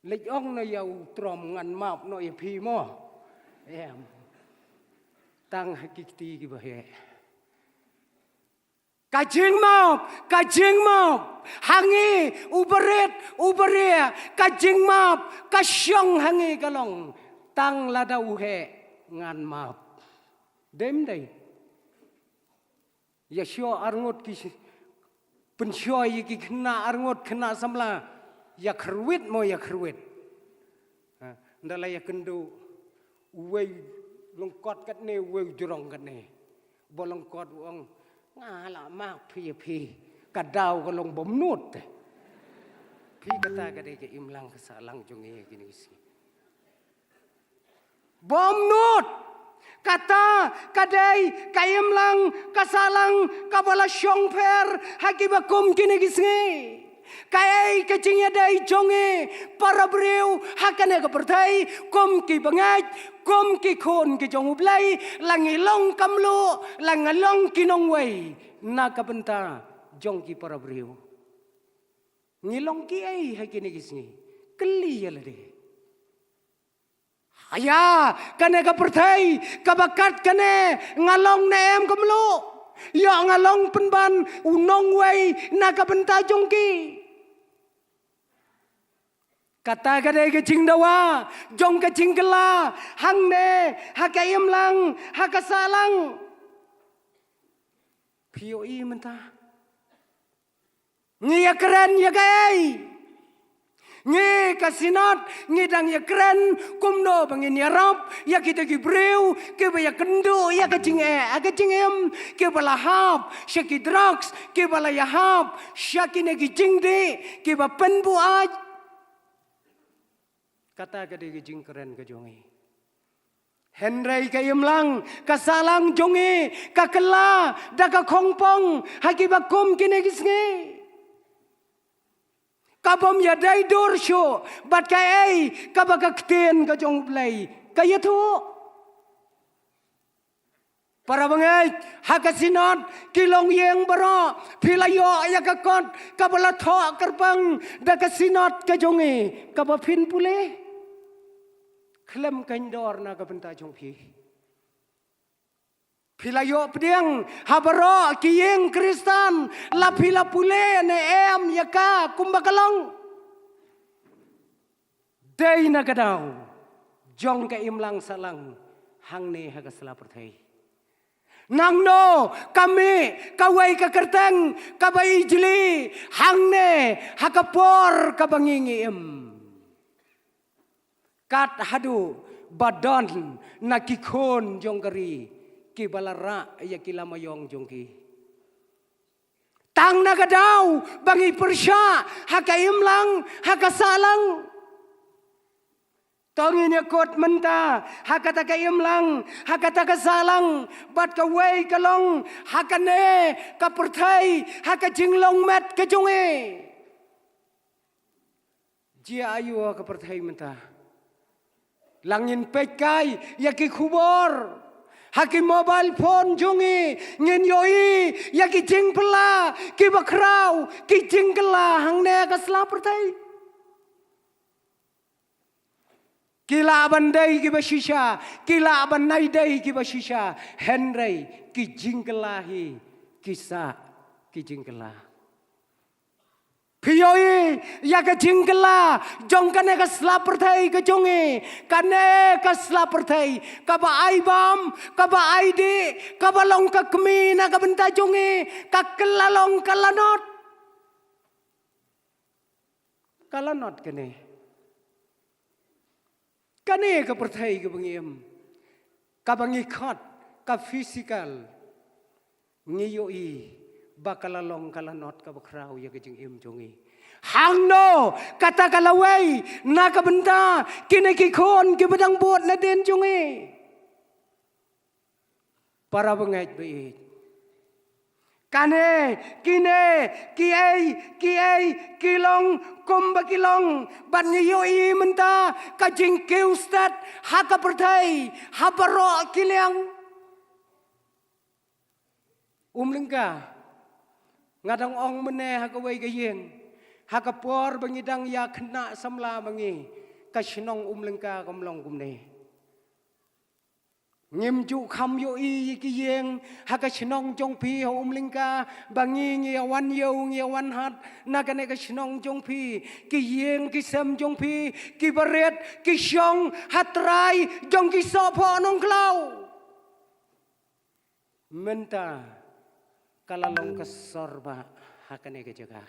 Leit ong noh ïa u Trump, ngan map noh ïa phi mo. Em. Tang ha ki kti kiba heh. Ka jingmap, ka jingmap ha ngi u barit u baria, ka jingmap ka shong ha ngi ka long, tang lada u heh ngan map. Dei ym dei? Ïa shuwa arngut ki shi-, pynshoi ïa ki khynnah arngut khynnah samla. Ïa kyrwit mo ïa kyrwit. Ha, nda la ïa kynduh. Uwei lyngkot katne, uwei jrong katne. Ba lyngkot u ong, nga la map phi ïa phi. Ka daw ka long bym nud. Phi, kata ka dei ka imlang ka sahlang jong ngi kine ki sngi. Bym nud. Kata ka dei ka imlang ka sahlang kaba la shongpher ha kiba kum kine ki sngi. Kaei ka jingïadei jong ngi para briew ha kane ka pyrthei, kum ki bangeit, kum ki khun ki jong U Blei, la ngi long ka mluh, la ngi long ki nongwei na ka bynta jong ki para briew? Ngi long kiei ha kine ki sngi? Kylli ïa lade. Ïa kane ka pyrthei kaba kat kane nga long ne em ka mluh? Ïoh nga long pynban u nongwei na ka bynta jong ki? Kata ka dei ka jingdawa jong ka jingkylla hangne ha ka imlang ha ka sahlang. Phi ïohi mynta? Ngi ïakren ïa kaei? Ngi ka Synod ngi dang ïakren kumno ba ngin ïarap ïa kita ki briew kiba ïakynduh ïa ka jingeh ha ka jingim, kiba la hap sha ki drugs, kiba la ïahap sha kine ki jingdih kiba pynbuaid. Kata ka dei ka jingkren ka jong ngi. Hynrei ka imlang ka sahlang jong ngi ka kylla da ka khongpong ha kiba kum kine ki sngi. Ka bym ïadei dur shuh bad kaei kaba ka ktien ka jong U Blei ka ïathuh. Para bangeit, ha ka Synod ki longïing baroh, phi la ïoh ïa ka kot kaba la thoh kyrpang da ka Synod ka jong ngi kaba phin pule khlem kyndoh na ka bynta jong phi. Phi la ïoh pdiang ha baroh ki ïing Khristan, la phi la pule ne em ïa ka kumba ka long? Dei na ka daw jong ka imlang sahlang hangne ha ka sla pyrthei. Nangno ka mih kawei ka kyrteng kaba ijli hangne ha ka por kaba ngi ngi im? Kat haduh ba don na ki khun jong ka ri kiba la rah ïa ki lama ïong jong ki. Tang na ka daw ba ngi pyrshah ha ka imlang ha ka sahlang. To ngin ïakut mynta ha kata ka imlang ha kata ka sahlang bad kawei ka long ha kane ka pyrthei ha ka jinglong met ka jong ngi. Jia aïu ha ka pyrthei mynta? La ngin peit kai ïa ki khubor ha ki mobile phone jong ngi, ngin ïohi ïa ki jingphylla kiba khraw, ki jingkylla hangne ka sla pyrthei. Ki lah ban dei kiba shisha, ki lah ban nai dei kiba shisha, hynrei ki jingkylla hi ki sah ki jingkylla. Phi ïohi ïa ka jingkylla jong kane ka sla pyrthei ka jong ngi, kane ka sla pyrthei kaba ai bam, kaba ai dih, kaba long ka kmie na ka bynta jong ngi, ka kylla long ka lanot. Ka lanot kane. Kane ka pyrthei kaba ngi im, kaba ngi khot ka physical, ngi ïohi ba ka la long ka lanot kaba khraw ïa ka jingim jong ngi. Hangno kata ka lawei na ka bynta kine ki khun kiba dang bud nadien jong ngi? Para bangeit ba ïeit, kane, kine, kiei kiei ki long kumba ki long, bad ngi ïohi mynta ka jingkiew stet ha ka pyrthei ha baroh ki liang. Umlyngka, nga dang ong mynne ha kawei ka ïing, ha ka por ba ngi dang ïa khynnah samla ma ngi, ka shnong Umlyngka kam long kumne. Ngim ju kham ïohi ïa ki ïing ha ka shnong jong phi ha Umlyngka, ba ngi ngi ïa wan ïew ngi ïa wan hat na kane ka shnong jong phi, ki ïing ki sem jong phi kiba rit ki shong ha trai jong ki sohphoh nongkhlaw. Mynta ka la long ka sor ba ha kane ka jaka.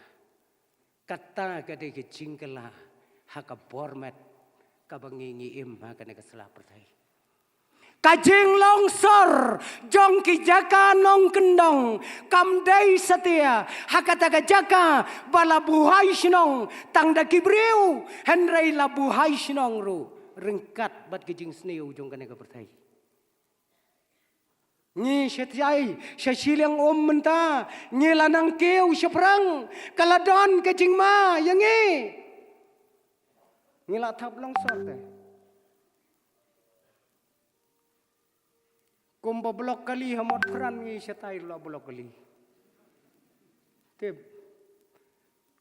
Kata ka dei ka jingkylla ha ka bor met kaba ngi ngi im ha kane ka sla pyrthei. Ka jinglong sor jong ki jaka nongkyndong kam dei satia ha kata ka jaka ba la buhai shnong tang da ki briew, hynrei la buhai shnong ruh ryngkat bad ki jingsniew jong kane ka pyrthei. Ngi shatai sha shiliang um mynta, ngi la nang kiew shaphrang, ka la don ka jingma ïa ngi. Ngi la thap long sor te. Kumba block kali ha Motphran ngi shatai la block kali. Tip.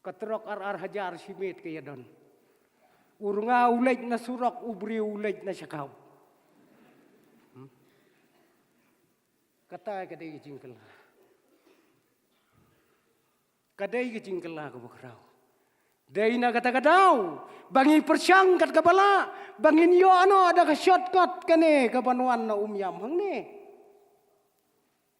Ka trok ar ar hajar shi miet ka ïa don. U rnga u leit na surok, u briew u leit na shakaw. Hmm? Kata ka dei ka jingkylla. Ka dei ka jingkylla kaba khraw. Dei na kata ka daw ba ngi pyrshang kat kaba lah ba ngin ïoh noh da ka shortcut kane kaban wan na Umiam hangne.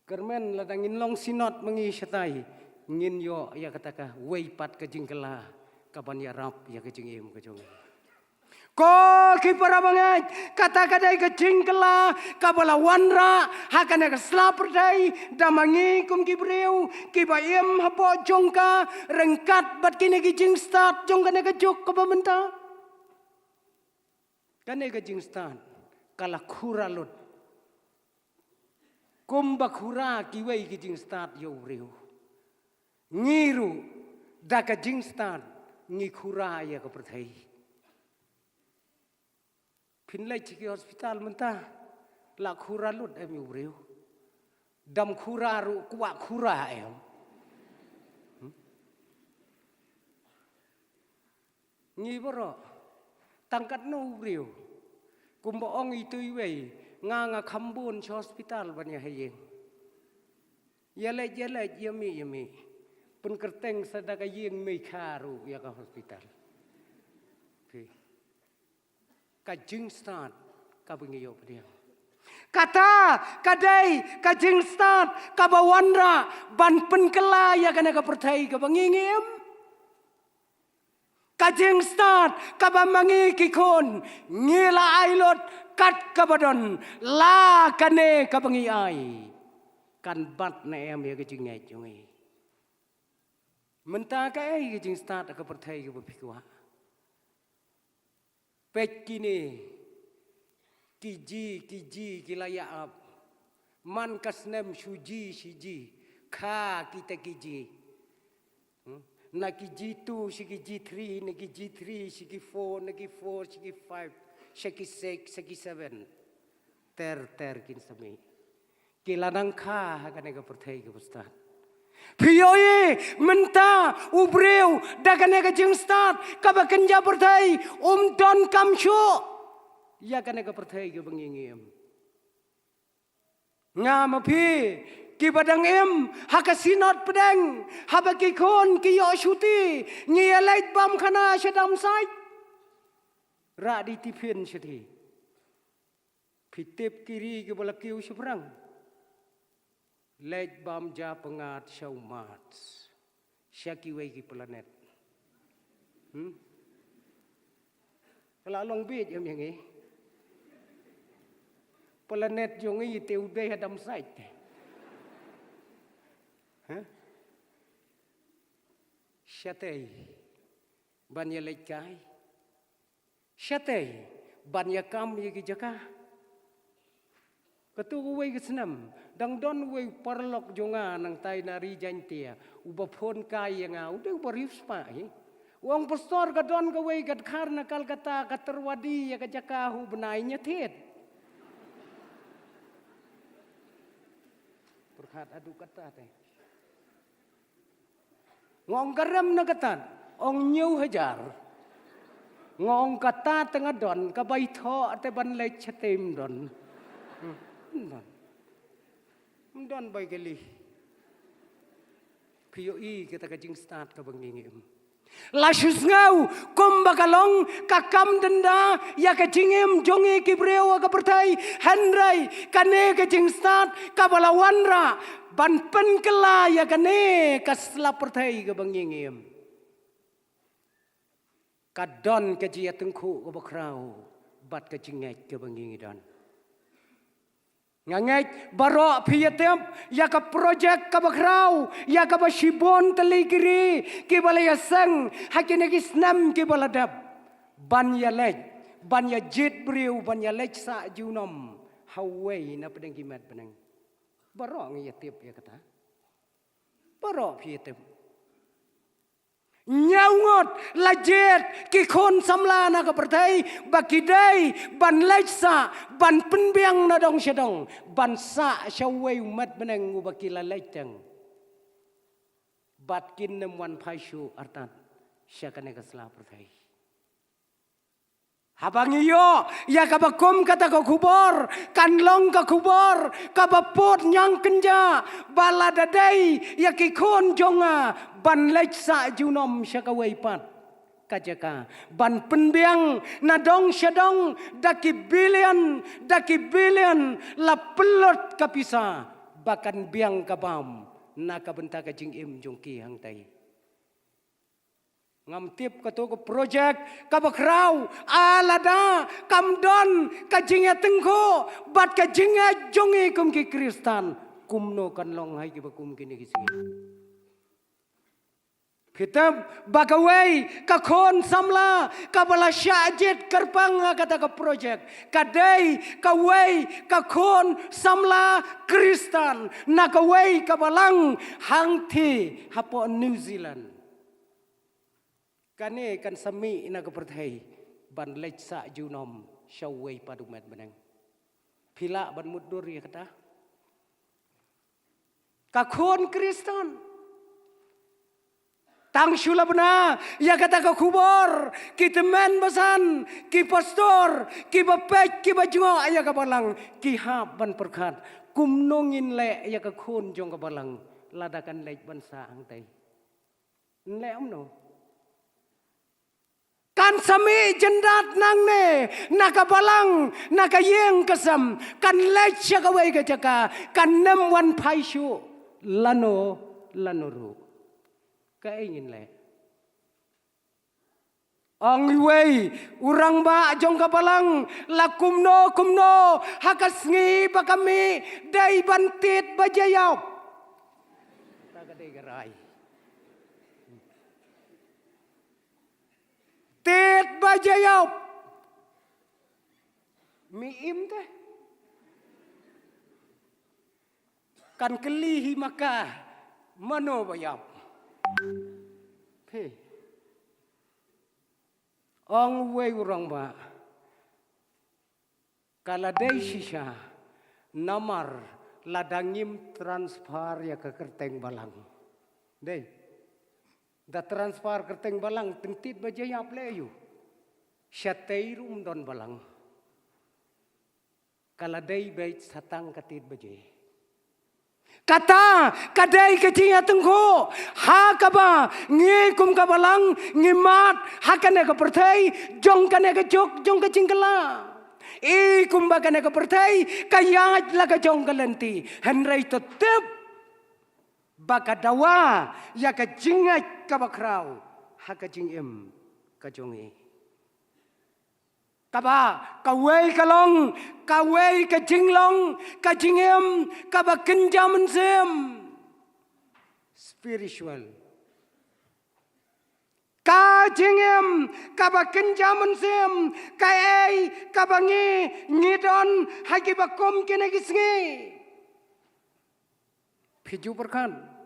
Kyrmen lada ngin long synod ma ngi shatai, ngin ïoh ïa kata kawei pat ka jingkylla kaban ïarap ïa ka jingim ka jong ngi. Ko ki para bangeit, kata ka dei ka jingkylla kaba la wanrah ha kane ka sla pyrthei da ma ngi kum ki briew kiba im hapoh jong ka, ryngkat bad kine ki jingstad jong kane ka juk kaba mynta. Kane ka jingstad ka la khura lut. Kumba khura kiwei ki jingstad ïa u briew, ngi ruh da ka jingstad ngi khura ïa ka pyrthei. Phin leit sha ki hospital mynta, la khura lut em ïa u briew? Dam khura ruh kwah khura em? Hmm? Ngi baroh, tang katno u briew? Kumba ong itu iwei, nga nga kham bun sha hospital ban ïa ha ïing. Ïa leit ïa leit, ïa mih ïa mih. Pynkyrteng sa da ka ïing mei kha ruh ïa ka hospital. Phi. Ka jingstad kaba ngi ïoh pdiang. Kata ka dei ka jingstad kaba wanrah ban pynkylla ïa kane ka pyrthei kaba ngi ngi im. Ka jingstad kaba ma ngi ki khun ngi la ai lut kat kaba don, la kane kaba ngi ai kan bat ne em ïa ka jingngeit jong ngi. Mynta kaei ka jingstad ka pyrthei kaba phi kwah? Peit kine, kiji, kiji ki la ïa ap. Man ka snem shu ji shi ji, kha kita kiji. Hmm? Na kiji two shi kiji three, na kiji three shi ki four, na ki four shi ki five, sha ki six, sha ki seven. Ter ter kin sa mih. Ki la nang kha ha kane ka pyrthei kaba stad. Phi ïohi mynta u briew da kane ka jingstad kaba kynja pyrthei, um donkam shuh ïa kane ka pyrthei kaba ngi ngi im. Nga ma phi kiba dang im ha ka Synod Pdeng, haba ki khun ki ïoh shuti, ngi ïa leit bam khana sha Damsait. Rah dei tiffin shatei. Phi tip ki ri kiba la kiew shaphrang. Leit bam ja pyngngad sha u Mars, sha kiwei ki planet. Hmm? Ka la long bieit ïa ngi. Planet jong ngi te u dei ha Damsait. Ha? Shatei ban ïa leit kai. Shatei ban ïa kam ïa ki jaka. Katto kawei ka snem, dang don uwei u paralok jong nga nangtai na ri Jaintia, uba phone kai ïa nga, u dei uba riewspah hi. U ong, "Pastor, ka don kawei ka dkhar na Calcutta, ka tyrwa die ïa ka jaka, haoid bnai ngi thied." Pyrkhat haduh katta te. Nga ong, "Ka rem na kata?" Ong, "Hynñiew hajar." Nga ong, "Kata te nga don, kaba ithuh te ban leit shatei ym don." Hmm, ym don. Ym don bai kali. Phi ïohi kata ka jingstad kaba ngi ngi im. La shu sngew kumba ka long ka kam dynda ïa ka jingim jong ngi ki briew ha ka pyrthei, hynrei kane ka jingstad kaba la wanrah ban pynkylla ïa kane ka sla pyrthei kaba ngi ngi im, ka don ka jingïatyngkhuh kaba khraw bad ka jingngeit kaba ngi ngi don. Nga ngeit baroh phi ïatip ïa ka projek kaba khraw, ïa kaba shibun tylli ki ri kiba la ïaseng ha kine ki snem kiba la dep, ban ïaleit, ban ïajied briew, ban ïaleit sah junom ha uwei na pdeng ki met bneng. Baroh ngi ïatip ïa kata. Baroh phi ïatip. Hynñiew ngut la jied ki khun samla na ka pyrthei ba ki dei ban leit sah, ban pynbiang na dong sha dong, ban sah sha uwei u met bneng uba ki la leit teng. Bad kin ym wan phai shuh artat sha kane ka sla pyrthei. Haba ngi ïoh ïa kaba kum kata ka khubor, kan long ka khubor kaba pud ñiangkynja ba lada dei ïa ki khun jong nga ban leit sah junom sha kawei pat ka jaka, ban pynbiang na dong sha dong da ki billion, da ki billion, la pynlut ka pisa ba kan biang ka bam na ka bynta ka jingim jong ki hangtai. Ngam tip kato ka projek kaba khraw, lada kam don ka jingïatyngkhuh bad ka jingngeit jong ngi kum ki Khristan, kumno kan long ha kiba kum kine ki sngi. Phi tip ba kawei ka khun samla kaba la shah jied kyrpang ha kata ka projek, ka dei kawei ka khun samla Khristan na kawei ka balang hangthie hapoh New Zealand. Kane kan sa mih na ka pyrthei ban leit sah junom sha uwei pat u met bneng. Phi lah ban mutdur ïa kata? Ka khun Khristan. Tang shu la bna ïa kata ka khubor, ki tymmen basan, ki pastor, kiba peit, kiba jngoh ïa ka balang, ki hap ban pyrkhat, kumno ngin leh ïa ka khun jong ka balang lada kan leit ban sah hangtai? Nleh kumno? Kan sa mih jyndat nangne na ka balang, na ka ïing ka sem, kan leit sha kawei ka jaka, kan nym wan phai shuh lano lano ruh. Kaei ngin leh? Ong uwei u rangbah jong ka balang, la kumno kumno ha ka sngi ba ka mih, dei ban tied ba ja ïap. Ta ka dei ka rai. Tied ba ja ïap. Mih im te. Kan kylli hi ma ka, mano ba ïap? Phi. Ong uwei u rangbah, Ka la dei shisha, namar lada ngim transfer ïa ka kyrteng balang. Dei. Da transfer kyrteng balang, teng tied baje ïa plie ïa u. Shatei ruh ym don balang. Ka la dei beit sa tang ka tied baje. Kata ka dei ka jingïatyngkhuh ha kaba ngi kum ka balang ngi mad ha kane ka pyrthei jong kane ka juk jong ka jingkylla. I kumba kane ka pyrthei ka ïaid la ka jong ka lynti, hynrei to tip ba ka dawa ïa ka jingngeit kaba khraw ha ka jingim ka jong ngi. Kaba kawei ka long, kawei ka jinglong ka jingim kaba kynja mynsiem. Spiritual. Ka jingim kaba kynja mynsiem, kaei kaba ngi ngi don ha kiba kum kine ki sngi. Phi ju pyrkhat.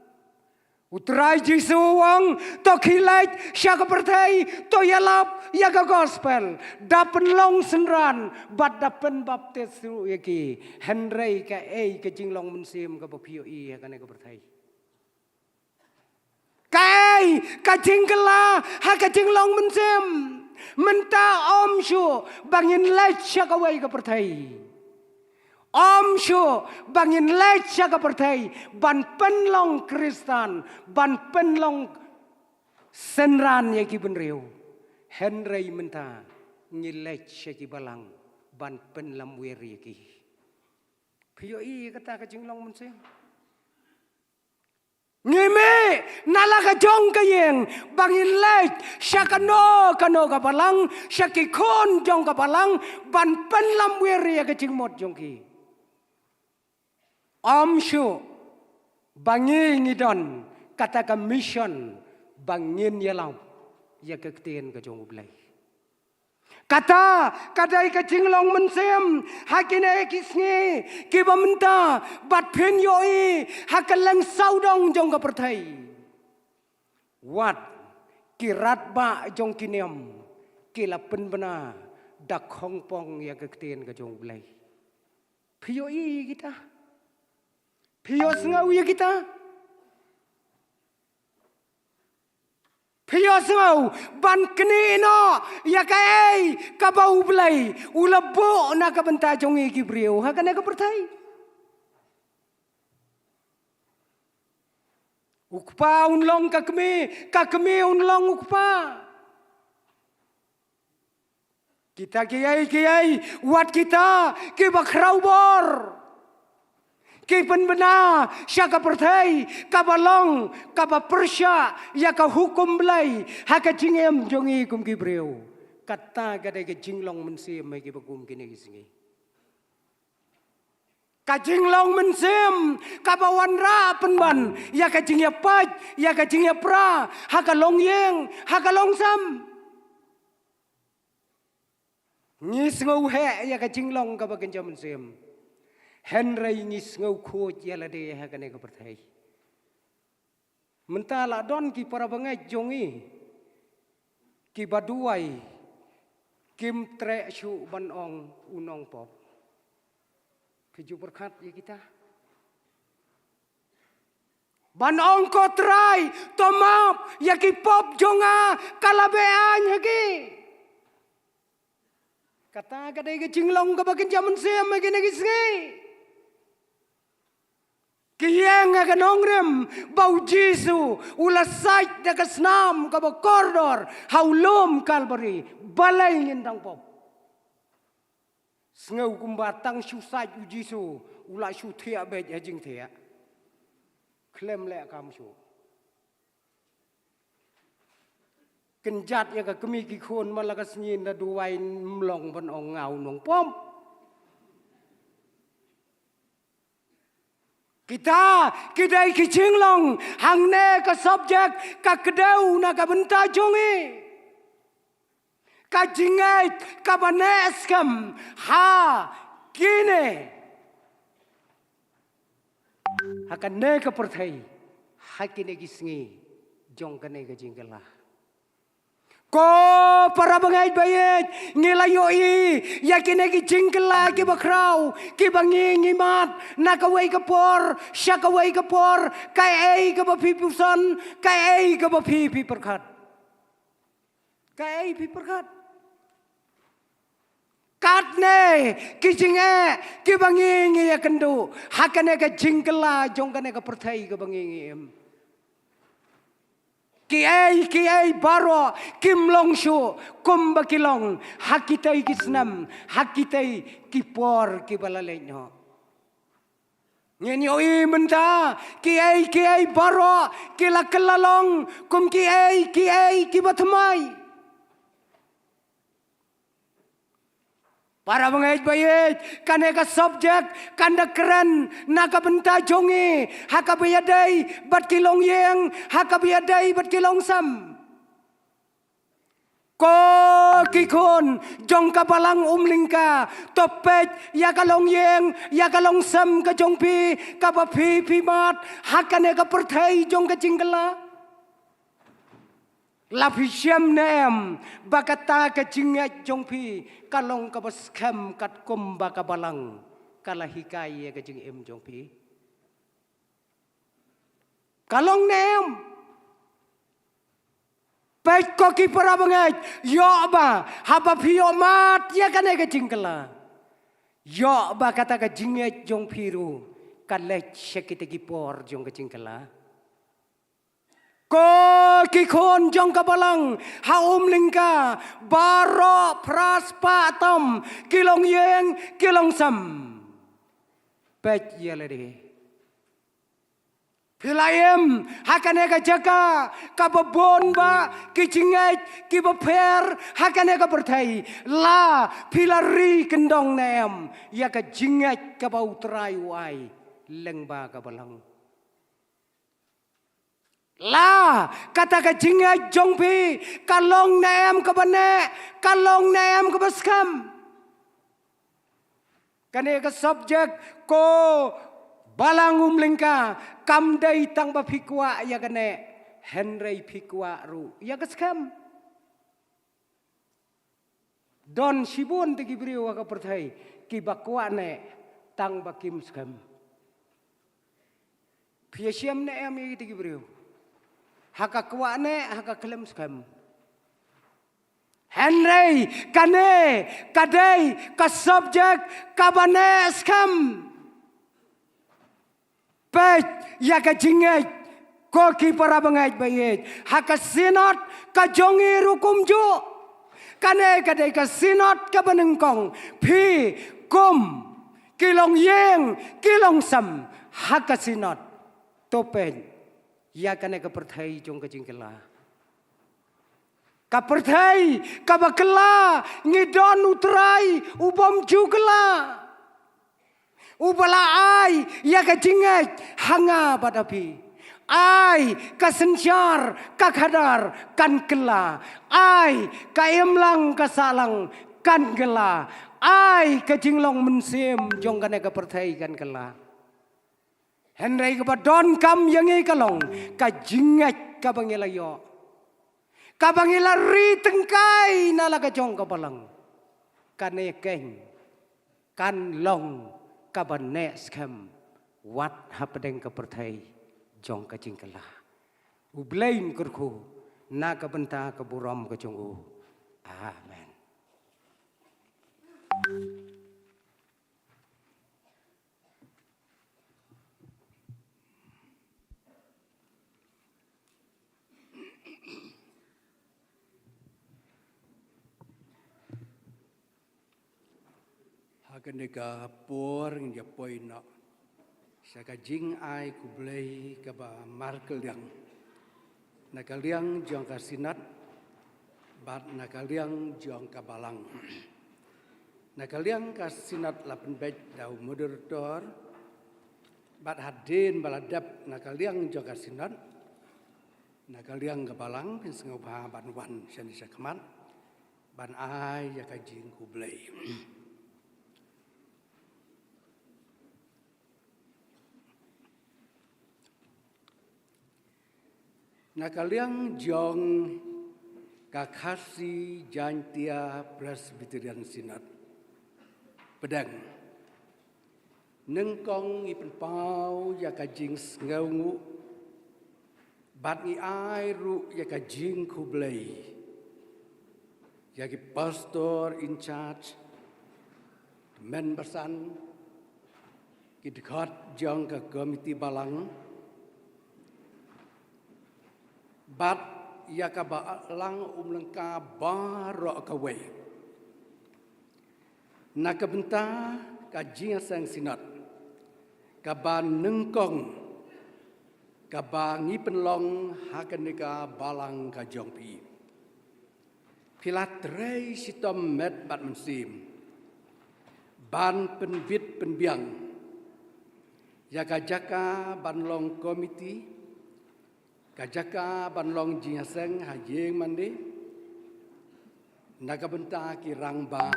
U Trai Jisu u ong, to khie leit sha ka pyrthei, to ïalap ïa ka gospel. Da pynlong synran bad da pynbaptis ruh ïa ki. Hynrei kaei ka jinglong mynsiem kaba phi ïohi ha kane ka pyrthei? Kaei ka jingkylla ha ka jinglong mynsiem? Mynta ym shuh ba ngin leit sha kawei ka pyrthei. Ym shuh ba ngin leit sha ka pyrthei ban pynlong Khristan, ban pynlong synran ïa ki bynriew. Hynrei mynta ngi leit sha ki balang ban pynlamwir ïa ki. Phi ïohi kata ka jinglong mynsiem? Ngi mih na la ka jong ka ïing ba ngin leit sha kano kano ka balang, sha ki khun jong ka balang, ban pynlamwir ïa ka jingmut jong ki. Ym shuh ba ngi ngi don kata ka mission ba ngin ïalap ïa ka ktien ka jong U Blei. Kata ka dei ka jinglong mynsiem ha kine ki sngi kiba mynta, bad phin ïohi ha kylleng sawdong jong ka pyrthei. Wat ki radbah jong ki niam ki la pynbna da khongpong ïa ka ktien ka jong U Blei. Phi ïohi ïa kita? Phi ïohsngew ïa kita? Phi ïohsngew ban knieh noh ïa kaei kaba U Blei u la buh na ka bynta jong ngi ki briew ha kane ka pyrthei? U kpa un long ka kmie, ka kmie un long u kpa. Kita kiei kiei, wat kita kiba khraw bor, ki pynbna sha ka pyrthei kaba long kaba pyrshah ïa ka hukum Blei ha ka jingim jong ngi kum ki briew. Kata ka dei ka jinglong mynsiem ha kiba kum kine ki sngi. Ka jinglong mynsiem kaba wanrah pynban ïa ka jingïapait, ïa ka jingïapra ha ka longïing, ha ka longsem. Ngi sngew heh ïa ka jinglong kaba kynja mynsiem, hynrei ngi sngew khuid ïa lade ha kane ka pyrthei. Mynta la don ki para bangeit jong ngi kiba duwai, kim treh shuh ban ong u nongpop. Phi ju pyrkhat ïa kita? Ban ong, ko Trai, to map ïa ki pop jong nga, ka la be-aiñ ha ki. Kata ka dei ka jinglong kaba kynja mynsiem ha kine ki sngi. Ki ïeng ha ka nongrim ba U Jisu u la sait da ka snam kaba kordor ha u lum Kalbari. Balei ngin dang pop? Sngew kumba tang shu sait U Jisu u la shu thiah beit ha jingthiah. Khlem leh kam shuh. Kynjat ïa ka kmie ki khun man la ka sngi, da duwai, ym long ban ong nga u nongpop. Kita ki dei ki jinglong hangne ka subject ka kdew na ka bynta jong ngi. Ka jingngeit kaba neh skhem ha kine, ha kane ka pyrthei, ha kine ki sngi jong kane ka jingkylla. Ko para bangeit baieit, ngi la ïohi ïa kine ki jingkylla kiba khraw, kiba ngi ngi mad na kawei ka por sha kawei ka por. Kaei kaba phi pyrshang, kaei kaba phi pyrkhat? Kaei phi pyrkhat? Katne ki jingeh kiba ngi ngi ïakynduh ha kane ka jingkylla jong kane ka pyrthei kaba ngi ngi im. Kiei kiei baroh kim long shuh kumba ki long ha kitei ki snem, ha kitei ki por kiba la leit noh. Ngin ïohi mynta kiei kiei baroh ki la kylla long kum kiei kiei kiba thymmai. Para bangeit baieit, kane ka subject kan da kren na ka bynta jong ngi ha kaba ïadei bad ki longïing, ha kaba ïadei bad ki longsem. Ko ki khun jong ka balang Umlyngka, to peit ïa ka longïing, ïa ka longsem ka jong phi kaba phi phi mad ha kane ka pyrthei jong ka jingkylla. La phi shem ne em ba kata ka jingngeit jong phi ka long kaba skhem katkum ba ka balang ka la hikai ïa ka jingim jong phi? Ka long ne em? Peit ko ki para bangeit, ïoh ba haba phi ïoh mad ïa kane ka jingkylla, ïoh ba kata ka jingngeit jong phi ruh ka leit sha kita ki por jong ka jingkylla. Ko ki khun jong ka balang ha Umlyngka, baroh phra spah tam ki longïing ki longsem. Peit ïa lade. Phi la im ha kane ka jaka kaba bun ba ki jingngeit kiba pher ha kane ka pyrthei. La phi la ri kyndong ne em ïa ka jingngeit kaba U Trai u ai lyngba ka balang? La kata ka jingngeit jong phi ka long ne em kaba neh, ka long ne em kaba skhem? Kane ka subject ko balang Umlyngka, kam dei tang ba phi kwah ïa ka neh, hynrei phi kwah ruh ïa ka skhem. Don shibun te ki briew ha ka pyrthei kiba kwah neh tang ba kim skhem. Phi ïashem ne em ïa kita ki briew ha ka kwah neh, ha ka khlem skhem? Hynrei kane ka dei ka subject kaba neh skhem. Peit ïa ka jingngeit ko ki para bangeit baieit, ha ka Synod ka jong i ruh kumjuh. Kane ka dei ka Synod kaba nyngkong. Phi kum ki longïing ki longsem ha ka Synod, to peit ïa kane ka pyrthei jong ka jingkylla. Ka pyrthei kaba kylla, ngi don U Trai u bym ju kylla, uba la ai ïa ka jingngeit ha nga bad ha phi. Ai ka synshar ka khadar kan kylla, ai ka imlang ka sahlang kan kylla, ai ka jinglong mynsiem jong kane ka pyrthei kan kylla. Hynrei kaba donkam ïa ngi ka long ka jingngeit kaba ngi la ïoh, kaba ngi la ri tyngkai na la ka jong ka balang. Kane keiñ kan long kaba neh skhem wat hapdeng ka pyrthei jong ka jingkylla. U Blei un kyrkhu na ka bynta ka burom ka jong u. Amen. Ha kane ka por ngin ïa poi noh sha ka jingai khublei kaba markylliang na ka liang jong ka Synod bad na ka liang jong ka balang. Na ka liang ka Synod la pynbeit da u moderator, bad hadien ba la dep na ka liang jong ka Synod, na ka liang ka balang phin sngewbha ban wan shane shakhmat ban ai ïa ka jingkhublei. Na ka liang jong Ka Khasi Jaintia Presbyterian Synod. Pdeng. Nyngkong ngi pynpaw ïa ka jingsngewnguh bad ngi ai ruh ïa ka jingkhublei ïa ki pastor in charge, tymmen basan, ki dkhot jong ka komiti balang, bad ïa ka balang Umlyngka baroh kawei. Na ka bynta ka jingïaseng synod kaba nyngkong kaba ngi pynlong ha kane ka balang ka jong phi. Phi la trei shitom met bad mynsiem ban pynbit pynbiang ïa ka jaka ban long komiti, ka jaka ban long jingïaseng ha ïing mane, na ka bynta ki rangbah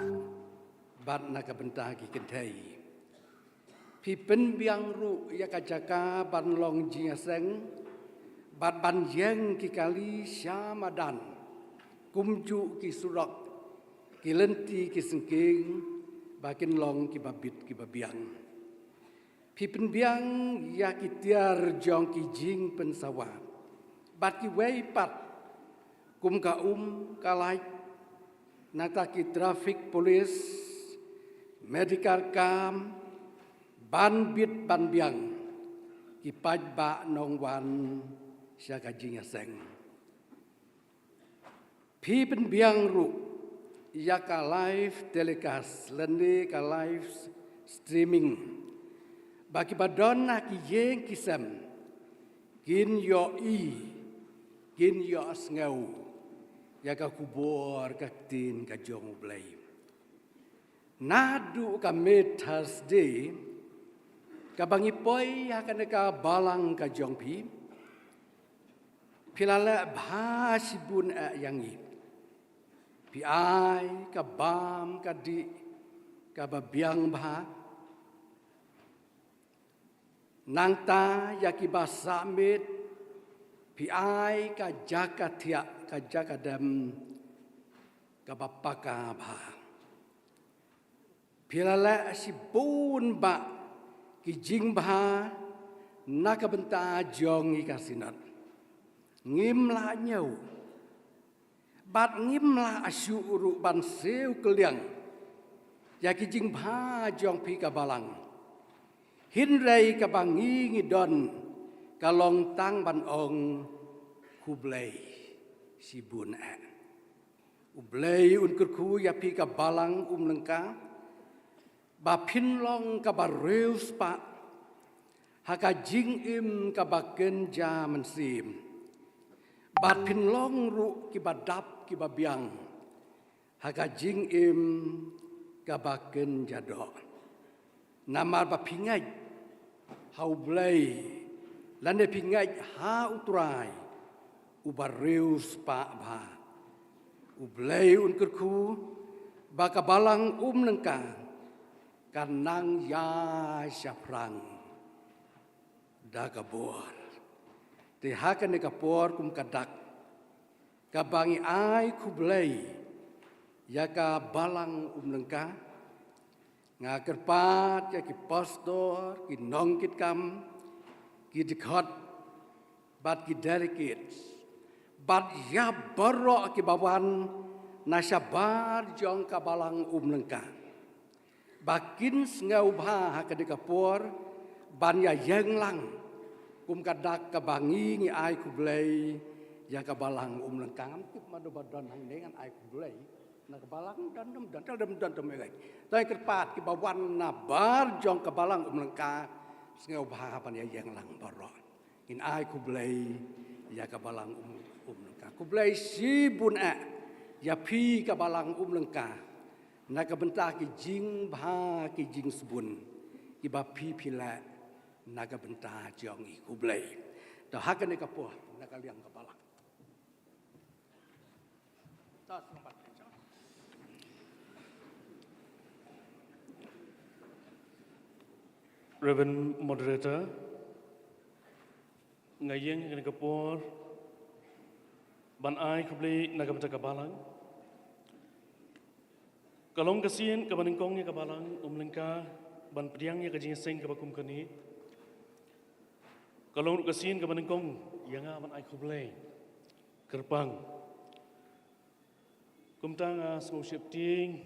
bad na ka bynta ki kynthei. Phi pynbiang ruh ïa ka jaka ban long jingïaseng bad ban ïeng ki kali sha madan, kumjuh ki surok, ki lynti ki syngkien, ba kin long kiba bit kiba biang. Phi pynbiang ïa ki tiar jong ki jingpynsawa bad kiwei pat, kum ka um ka lait, nangta ki traffic police, medical camp, ban bit ban biang ki paidbah nongwan sha ka jingïaseng. Phi pynbiang ruh ïa ka live telecast lane ka live streaming, ba kiba don ha ki ïing ki sem kin ïohi, kin ïohsngew ïa ka khubor ka ktien ka jong U Blei. Naduh ka Mid Thursday kaba ngi poi ha kane ka balang ka jong phi, phi la leh bha shibun eh ïa ngi. Phi ai ka bam ka dih kaba biang bha. Nangta ïa kiba sah miet phi ai ka jaka thiah, ka jaka dem kaba paka bha. Phi la leh shibun bah ki jingbha na ka bynta jong ngi ka Synod. Ngim lah ñiew bad ngim lah shuh ruh ban siew kylliang ïa ki jingbha jong phi ka balang. Hynrei kaba ngi ngi don ka long tang ban ong khublei shibun eh. U Blei un kyrkhu ïa phi ka balang Umlyngka ba phin long kaba riewspah ha ka jingim kaba kynja mynsiem, bad phin long ruh kiba dap kiba biang ha ka jingim kaba kynja doh. Namar ba phi ngeit ha U Blei lane phi ngeit ha U Trai uba riewspah bha. U Blei un kyrkhu ba ka balang Umlyngka kan nang ïa shaphrang da ka bor. Te ha kane ka por kum ka dak kaba ngi ai khublei ïa ka balang Umlyngka, nga kyrpad ïa ki pastor, ki nongkitkam, ki dkhot bad ki delegates bad ïa baroh kiba wan na shabar jong ka balang Umlyngka ba kin sngewbha ha kane ka por ban ïa ïeng lang kum ka dak kaba ngi ngi ai khublei ïa ka balang Umlyngka. Ngam tip mano ba don hangne ngan ai khublei na ka balang, don, don, don, don, don, don, don, don. Te kyrpad kiba wan na bar jong ka balang Umlyngka sngewbha ban ïa ïeng lang baroh. Ngin ai khublei ïa ka balang Um, Umlyngka. Khublei shibun eh ïa phi ka balang Umlyngka na ka bynta ki jingbha ki jingsbun kiba phi phi leh na ka bynta jong ngi. Khublei. Te ha kane ka por na ka liang ka balang. Reverend Moderator, nga ïeng ha kane ka por Ban ai khublei na ka bynta ka balang. Ka long ka sien kaba nyngkong ïa ka balang Umlyngka ban pdiang ïa ka jingïaseng kaba kum kane. Ka long ruh ka sien kaba nyngkong ïa nga ban ai khublei kyrpang. Kumta nga sngew sheptieng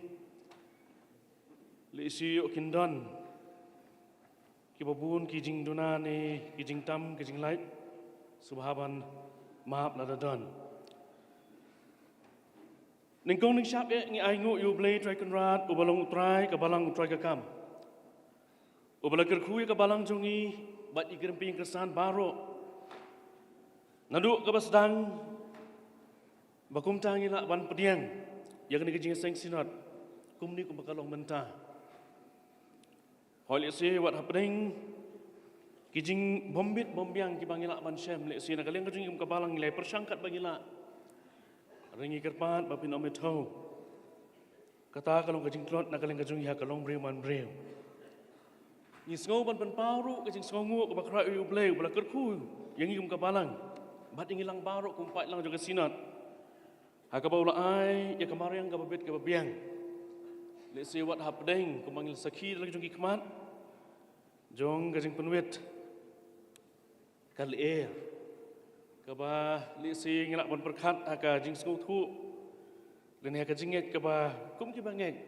lehse ïoh kin don kiba bun ki jingduna ne ki jingtam ki jinglait, sngewbha ban map lada don. Nyngkong nyngshap eh ngi ainguh ïa U Blei Trai Kynrad uba long U Trai ka balang U Trai ka kam, uba la kyrkhu ïa ka balang jong ngi bad ïa ki rympei ïing khristan baroh. Naduh kaba sdang ba kumta ngi lah ban pdiang ïa kane ka jingïaseng synod kumne kumba ka long mynta. Hooid, lehse wat hapdeng ki jingbym bit bym biang kiba ngi lah ban shem, lehse na ka liang ka jong ngi kum ka balang ngi la pyrshang katba ngi lah. Hynrei ngi kyrpad ba phin ym ïathuh. Kata ka long ka jingtlot na ka liang ka jong ngi ha ka long briew man briew. Ngi sngew ban pynpaw ruh ka jingsngewnguh kaba khraw ïa U Blei uba la kyrkhu ïa ngi kum ka balang bad ïa ngi lang baroh kum paidlang jong ka synod, ha kaba u la ai ïa ka mariang kaba bit kaba biang. Lehse wat hapdeng kumba ngi la sakhi da la ka jong ki khmat jong ka jingpynwit ka lyer, kaba lehse ngi lah ban pyrkhat ha ka jingsngewthuh lane ha ka jingngeit kaba kum kiba ngeit.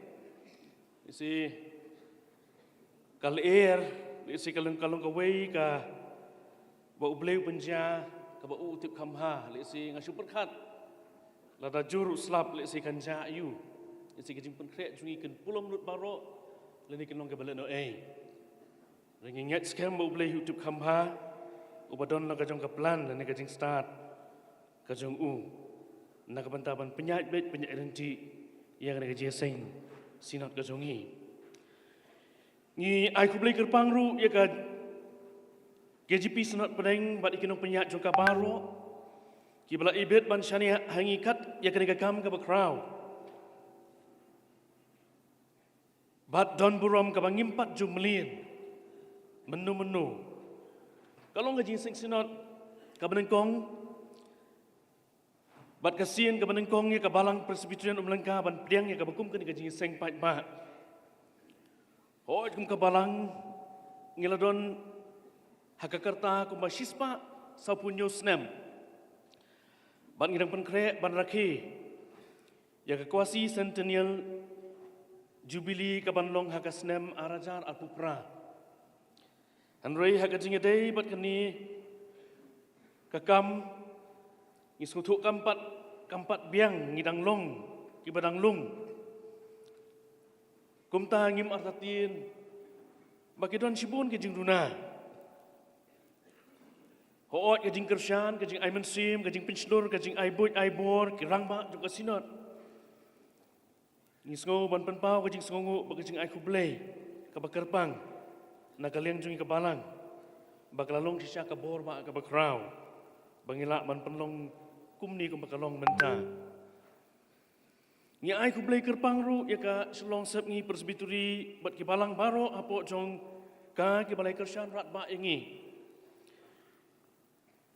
Lehse ka lyer, lehse ka long, ka long kawei kaba U Blei u pynjia, kaba u tip kham bha. Lehse nga shu pyrkhat lada jur u slap, lehse kan jia aiu. Lehse ka jingpynkhreh jong ngi kan pulom lut baroh lane kan long kaba lehnohei. Hynrei ngi ngeit skhem ba U Blei u tip kham bha, uba don la ka jong ka plan lane ka jingstad ka jong u na ka bynta ban pynïaid beit pynïaid ryntih ïa kane ka jingïaseng synod ka jong ngi. Ngi ai khublei kyrpang ruh ïa ka K J P Synod Pdeng bad ïa ki nongpynïaid jong ka baroh kiba la ibit ban shaniah ha ngi kat ïa kane ka kam kaba khraw. Bad don burom kaba ngim pat ju mlien mynno mynno. Ka long ka jingïaseng synod kaba nyngkong bad ka sien kaba nyngkong ïa ka Balang Presbyterian Umlyngka ban pdiang ïa kaba kum kane ka jingïaseng paidbah. Hooid, kum ka balang ngi la don ha ka rta kumba shispah sawphew hynñiew snem. Bad ngi dang pynkhreh ban rakhe ïa ka quasi centennial jubilee kaban long ha ka snem ar hajar arphew phra. Hynrei ha ka jingïadei bad kane ka kam ngi sngewthuh kam pat, kam pat biang ngi dang long kiba dang lung. Kumta ngim artatien ba ki don shibun ki jingduna. Hooid, ka jingkyrshan, ka jingai mynsiem, ka jingpynshlur, ka jingai buit ai bor ki rangbah jong ka synod. Ngi sngew ban pynpaw ka jingsngewnguh bad ka jingai khublei kaba kyrpang na ka liang jong ngi ka balang ba ka la long shisha ka bor ba kaba khraw ba ngi lah ban pynlong kumne kumba ka long mynta. Ngi ai khublei kyrpang ruh ïa ka Shillong Sepngi Presbytery bad ki balang baroh hapoh jong ka kiba la kyrshan radbah ïa ngi.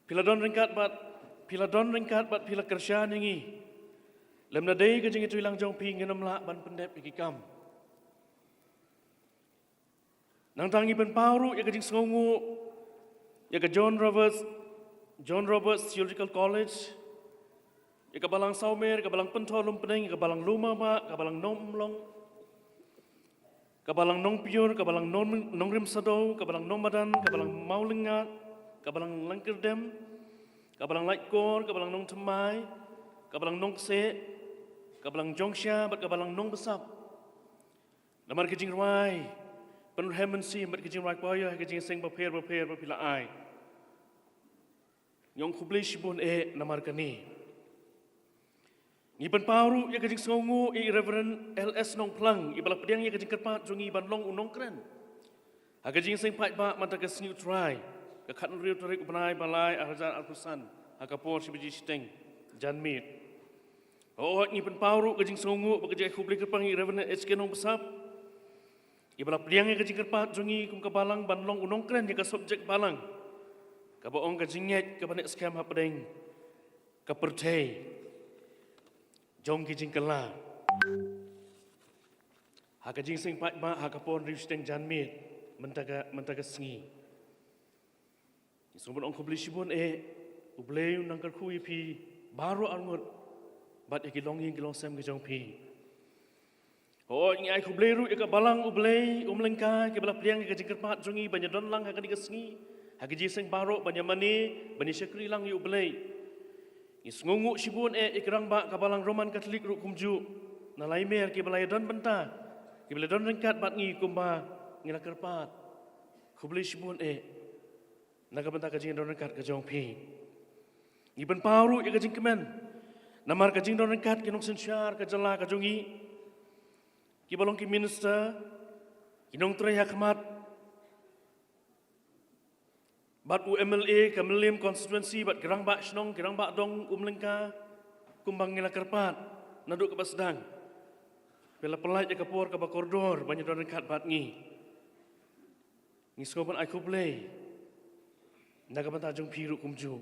Phi la don ryngkat bad, phi la don ryngkat bad phi la kyrshan ïa ngi. Lymda dei ka jingïatreilang jong phi ngin ym lah ban pyndep ïa ki kam. Nangta ngi pynpaw ruh ïa ka jingsngewnguh ïa ka John Roberts, John Roberts Theological College, ïa ka balang Sawmer, ka balang Pynthor Lumpdeng, ïa ka balang Lumaba, ka balang Nongmlong, ka balang Nongpyiur, ka balang Nong, Nongrimsadow, ka balang Nongmadan, ka balang Mawlyngngad, ka balang Lyngkyrdem, ka balang Laitkor, ka balang Nongthymmai, ka balang Nongkseh, ka balang Jongshia bad ka balang Nongbsap. Namar ka jingrwai pynrhem mynsiem bad ka jingrwai paw ïa ka jingïaseng bapher bapher ba phi la ai. Ngi ong khublei shibun eh namar kane. Ngi pynpaw ruh ïa ka jingsngewnguh ïa i Reverend L S Nongphlang, iba la pdiang ïa ka jingkyrpad jong ngi ban long u nongkren ha ka jingïaseng paidbah mynta ka Sngi U Trai, ka khathynriew tarik u bnai ba lai ar hajar arphew san, ha ka por shi baje shiteng janmiet. Hooid, ngi pynpaw ruh ka jingsngewnguh bad ka jingai khublei kyrpang ïa i Reverend H K Nongbsap, iba la pdiang ïa ka jingkyrpad jong ngi kum ka balang ban long u nongkren ïa ka subject balang, kaba ong ka jingngeit kaba neh skhem hapdeng ka pyrthei jong ki jingkylla ha ka jingseng paidbah ha ka por hynriew shiteng janmiet mynta ka, mynta ka sngi. Ngi sngewbha ban ong khublei shibun eh, U Blei un nang kyrkhu ïa phi baroh arngut bad ïa ki longïing ki longsem ki jong phi. Hooid, ngi ai khublei ruh ïa ka Balang U Blei Umlyngka kiba la pdiang ïa ka jingkyrpad jong ngi ban ïa don lang ha kane ka sngi ha ka jingseng baroh, ban ïa mane, ban ïa shakri lang ïa U Blei. Ngi sngewnguh shibun eh ïa ki rangbah ka Balang Roman Katholik ruh kumjuh na Laimer kiba la ïa don bynta, kiba la don ryngkat bad ngi kumba ngi la kyrpad. Khublei shibun eh na ka bynta ka jingdon ryngkat ka jong phi. Ngi pynpaw ruh ïa ka jingkmen namar ka jingdon ryngkat ki nongsynshar ka jylla ka jong ngi, kiba long ki minister, ki nongtrei ha khmat bad u M L A ka Mylliem constituency bad ki rangbah shnong, ki rangbah dong Umlyngka, kumba ngi la kyrpad naduh kaba sdang. Phi la pynlait ïa ka por kaba kordor ban ïa don ryngkat bad ngi. Ngi sngewbha ban ai khublei na ka bynta jong phi ruh kumjuh.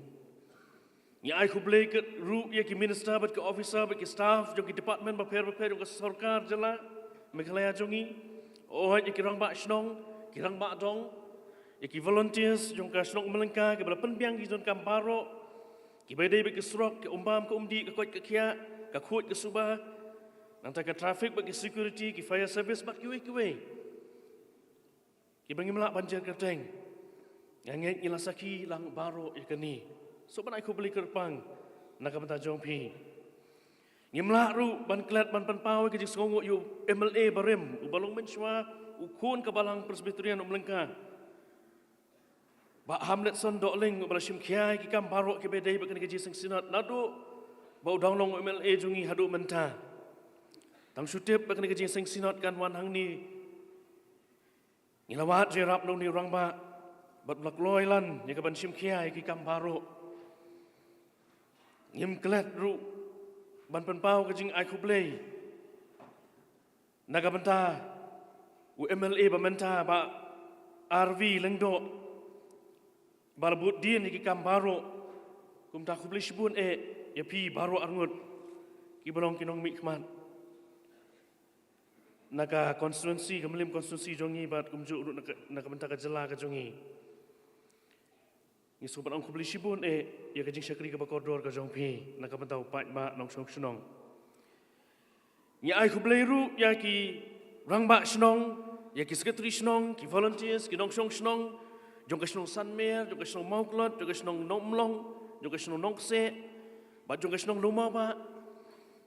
Ngi ai khublei ruh ïa ki minister bad ki officer bad ki staff jong ki department bapher bapher jong ka sorkar jylla Meghalaya jong ngi. Hooid, ïa ki rangbah shnong, ki rangbah dong, ïa ki volunteers jong ka shnong Umlyngka kiba la pynbiang ki jingdonkam baroh, kiba ïadei bad ki surok, ka umbam ka umdih, ka koit ka khiah, ka khuid ka suba, nangta ka traffic bad ki security, ki fire service bad kiwei kiwei kiba ngim lah ban jer kyrteng. Nga ngeit ngi la sakhi lang baroh ïa kane. Sngewbha ban ai khublei kyrpang na ka bynta jong phi. Ngim lah ruh ban klet ban pynpaw ïa ka jingsngewnguh ïa u M L A barim uba long mynshuwa u khun ka Balang Presbyterian Umlyngka, Bah Hamletson Dohling, uba la shim khia ïa ki kam baroh kiba ïadei bad kane ka jingseng synod naduh ba u dang long u M L A jong ngi haduh mynta. Tang shu tip ba kane ka jingseng synod kan wan hangne, ngi la wad jingïarap na une u rangbah bad u la kloi lan ïa ka ban shim khia ïa ki kam baroh. Ngim klet ruh ban pynpaw ka jingai khublei na ka bynta u M L A ba mynta, Bah R V Lyngdoh, ba la bud dien ïa ki kam baroh. Kumta khublei shibun eh ïa phi baroh arngut kiba long ki nongmihkhmat na ka constituency, ka Mylliem constituency jong ngi bad kumjuh ruh na ka, na ka bynta ka jylla ka jong ngi. Ngi sngewbha ban ong khublei shibun eh ïa ka jingshakri kaba kordor ka jong phi na ka bynta u paidbah nongshong shnong. Ngi ai khublei ruh ïa ki rangbah shnong, ïa ki secretary shnong, ki volunteers, ki nongshong shnong jong ka shnong Sanmer, jong ka shnong Mawklot, jong ka shnong Nongmlong, jong ka shnong Nongkseh bad jong ka shnong Lumawbah,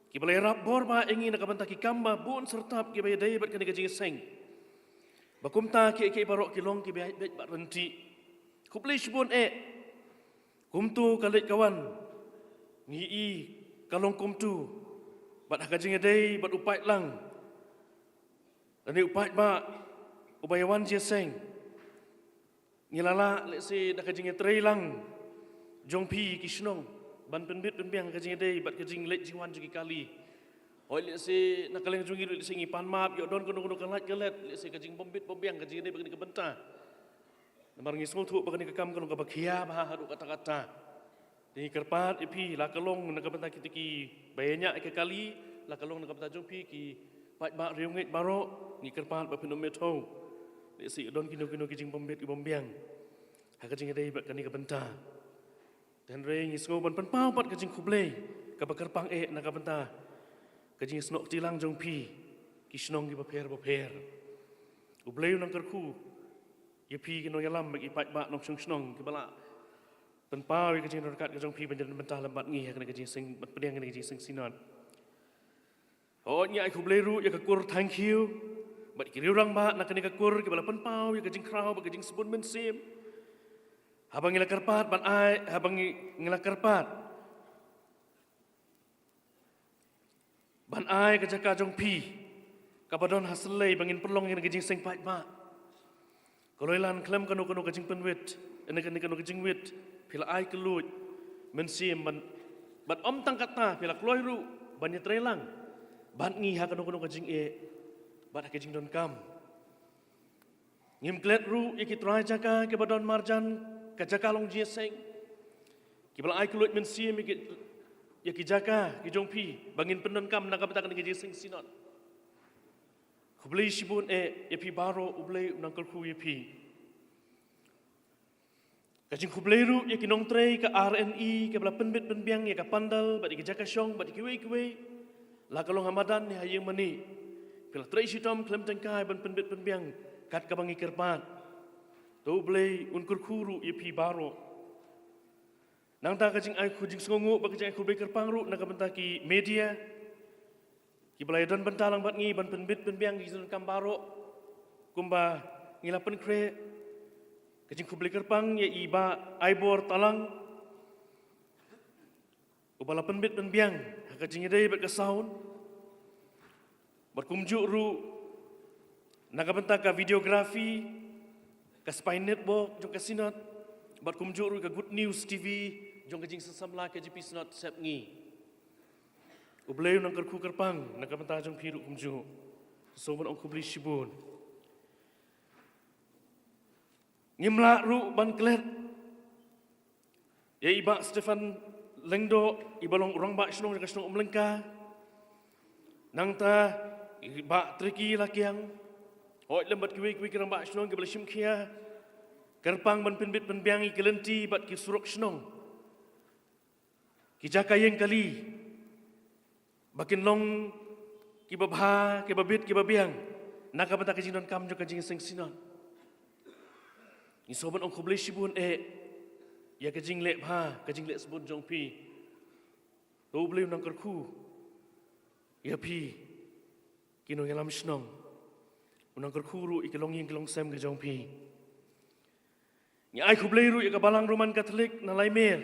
kiba la ïarap bor bha ïa ngi na ka bynta ki kam ba bun syrtap kiba ïadei bad kane ka jingseng. Ba kumta kiei kiei baroh ki long kiba ïaid beit bad ryntih. Khublei shibun eh. Kumto ka leit ka wan, ngi i ka long kumto. Bad ha ka jingïadei bad u paidlang lane u paidbah uba ïa wan jingïaseng, ngi la lah lehse da ka jingïatreilang jong phi ki shnong ban pynbit pynbiang ka jingïadei bad ka jingleit jingwan jong ki kali. Hooid, lehse na ka liang jong ngi ruh lehse ngi pan map ïoh don kano kano ka lait ka let, lehse ka jingbym bit bym biang ka jingïadei bad kane ka bynta. Namar ngi sngewthuh ba kane ka kam ka long kaba khia bha haduh katta katta. Te ngi kyrpad ïa phi, la ka long na ka bynta kita kiba ïañah ïa ka kali, la ka long na ka bynta jong phi ki paidbah riewngeit baroh, ngi kyrpad ba phin ym ïathuh lehse don kino kino ki jingbym bit ki bym biang ha ka jingïadei bad kane ka bynta. Te hynrei ngi sngew ban pynpaw pat ka jingkhublei kaba kyrpang eh na ka bynta ka jingsnoh kti lang jong phi ki shnong kiba pher bapher. U Blei un nang kyrkhu ïa phi ki nongïalam bad ki paidbah nongshong shnong kiba la pynpaw ïa ka jingdon ryngkat ka jong phi ban ïadon bynta lem bad ngi ha kane ka jingseng, ban pdiang kane ka jingseng synod. Hooid, ngi ai khublei ruh ïa ka kur Thangkhiew bad ki riew rangbah na kane ka kur kiba la pynpaw ïa ka jingkhraw bad ka jingsbun mynsiem. Haba ngi la kyrpad ban ai, haba ngi, ngi la kyrpad ban ai ka jaka jong phi kaba don ha Sallei ba ngin pynlong ïa ka jingseng paidbah. Ka loi lan khlem kano kano ka jingpynwit, ïa kane kano ka jingwit, phi la ai kylluid mynsiem ban, bad ym tang katta, phi la kloi ruh ban ïatreilang bad ngi ha kano kano ka jingeh bad ha ka jingdonkam. Ngim klet ruh ïa ki trai jaka kiba don marjan ka jaka long jingïaseng, kiba la ai kylluid mynsiem ïa ki, ïa ki jaka ki jong phi ba ngin pyndonkam na ka bynta kane ka jingïaseng synod. Khublei shibun eh ïa phi baroh, U Blei un nang kyrkhu ïa phi. Ka jingkhublei ruh ïa ki nongtrei ka R N E kiba la pynbit pynbiang ïa ka pandal bad ïa ki jaka shong bad ïa kiwei kiwei, la ka long ha madan ne ha ïing mane. Phi la trei shitom khlem tyngkai ban pynbit pynbiang kat kaba ngi kyrpad. To U Blei un kyrkhu ruh ïa phi baroh. Nangta ka jingai khu- jingsngewnguh bad ka jingai khublei kyrpang ruh na ka bynta ki media kiba la ïadon bynta lang bad ngi ban pynbit pynbiang ki jingdonkam baroh kumba ngi la pynkhreh. Ka jingkhublei kyrpang ïa i Bah Aibor Talang uba la pynbit pynbiang ha ka jingïadei bad ka sound. Bad kumjuh ruh na ka bynta ka videography, ka Spine Network jong ka Synod, bad kumjuh ruh ka Good News T V jong ka jingsamla K J P Synod Sepngi. U Blei un nang kyrkhu kyrpang na ka bynta jong phi ruh kumjuh. Sngewbha ong khublei shibun. Ngim lah ruh ban klet ïa i Bah Stephen Lyngdoh iba long u rangbah shnong jong ka shnong Umlyngka. Nangta i Bah Triki Lakiang, hooid lem bad kiwei kiwei ki rangbah shnong kiba la shim khia kyrpang ban pynbit pynbiang ïa ki lynti bad ki surok shnong, ki jaka ïeng kali, ba kin long kiba bha, kiba bit, kiba biang na ka bynta ka jingdonkam jong ka jingïaseng synod. Ngi sngewbha ong khublei shibun eh ïa ka jingleh bha, ka jingleh sbun jong phi. To U Blei un nang kyrkhu ïa phi ki nongïalam shnong, un nang kyrkhu ruh ïa ki longïing ki longsem ka jong phi. Ngi ai khublei ruh ïa ka Balang Roman Katholik na Laimer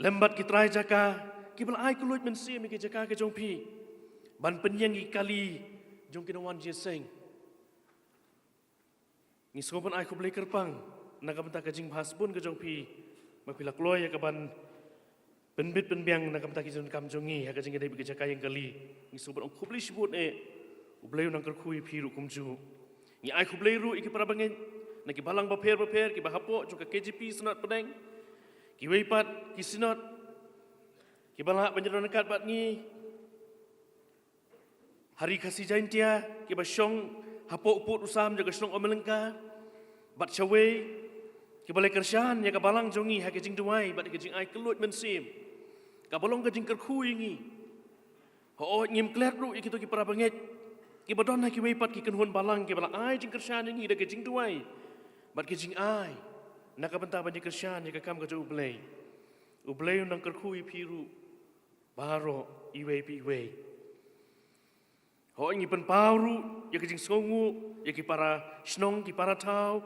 lem bad ki trai jaka kiba la ai kylluid mynsiem ïa ki jaka ka jong phi ban pynïeng ïa ki kali jong ki nongwan jingïaseng. Ngi sngewbha ai khublei kyrpang na ka bynta ka jingbha sbun ka jong phi ba phi la kloi ïa ka ban pynbit pynbiang na ka bynta ki jingdonkam jong ngi ha ka jingïadei bad ki jaka ïeng kali. Ngi sngewbha ong khublei shibun eh, U Blei un nang kyrkhu ïa phi ruh kumjuh. Ngi ai khublei ruh ïa ki para bangeit na ki balang bapher bapher kiba hapoh jong ka K J P Synod Pdeng, kiwei pat ki synod kiba lah ban ïadon ryngkat bad ngi ha Ri Khasi Jaintia, kiba shong hapoh u pud u sam jong ka shnong Umlyngka bad shawei, kiba la kyrshan ïa ka balang jong ngi ha ka jingduwai bad ka jingai kylluid mynsiem kaba long ka jingkyrkhu ïa ngi. Hooid, ngim klet ruh ïa kito ki para bangeit kiba don ha kiwei pat ki kynhun balang kiba la ai jingkyrshan ïa ngi da ka jingduwai bad ka jingai na ka bynta ban ïakyrshan ïa ka kam ka jong U Blei. U Blei un nang kyrkhu ïa phi ruh baroh iwei pa iwei. Hooid, ngi pynpaw ruh ïa ka jingsngewnguh ïa ki para shnong, ki para thaw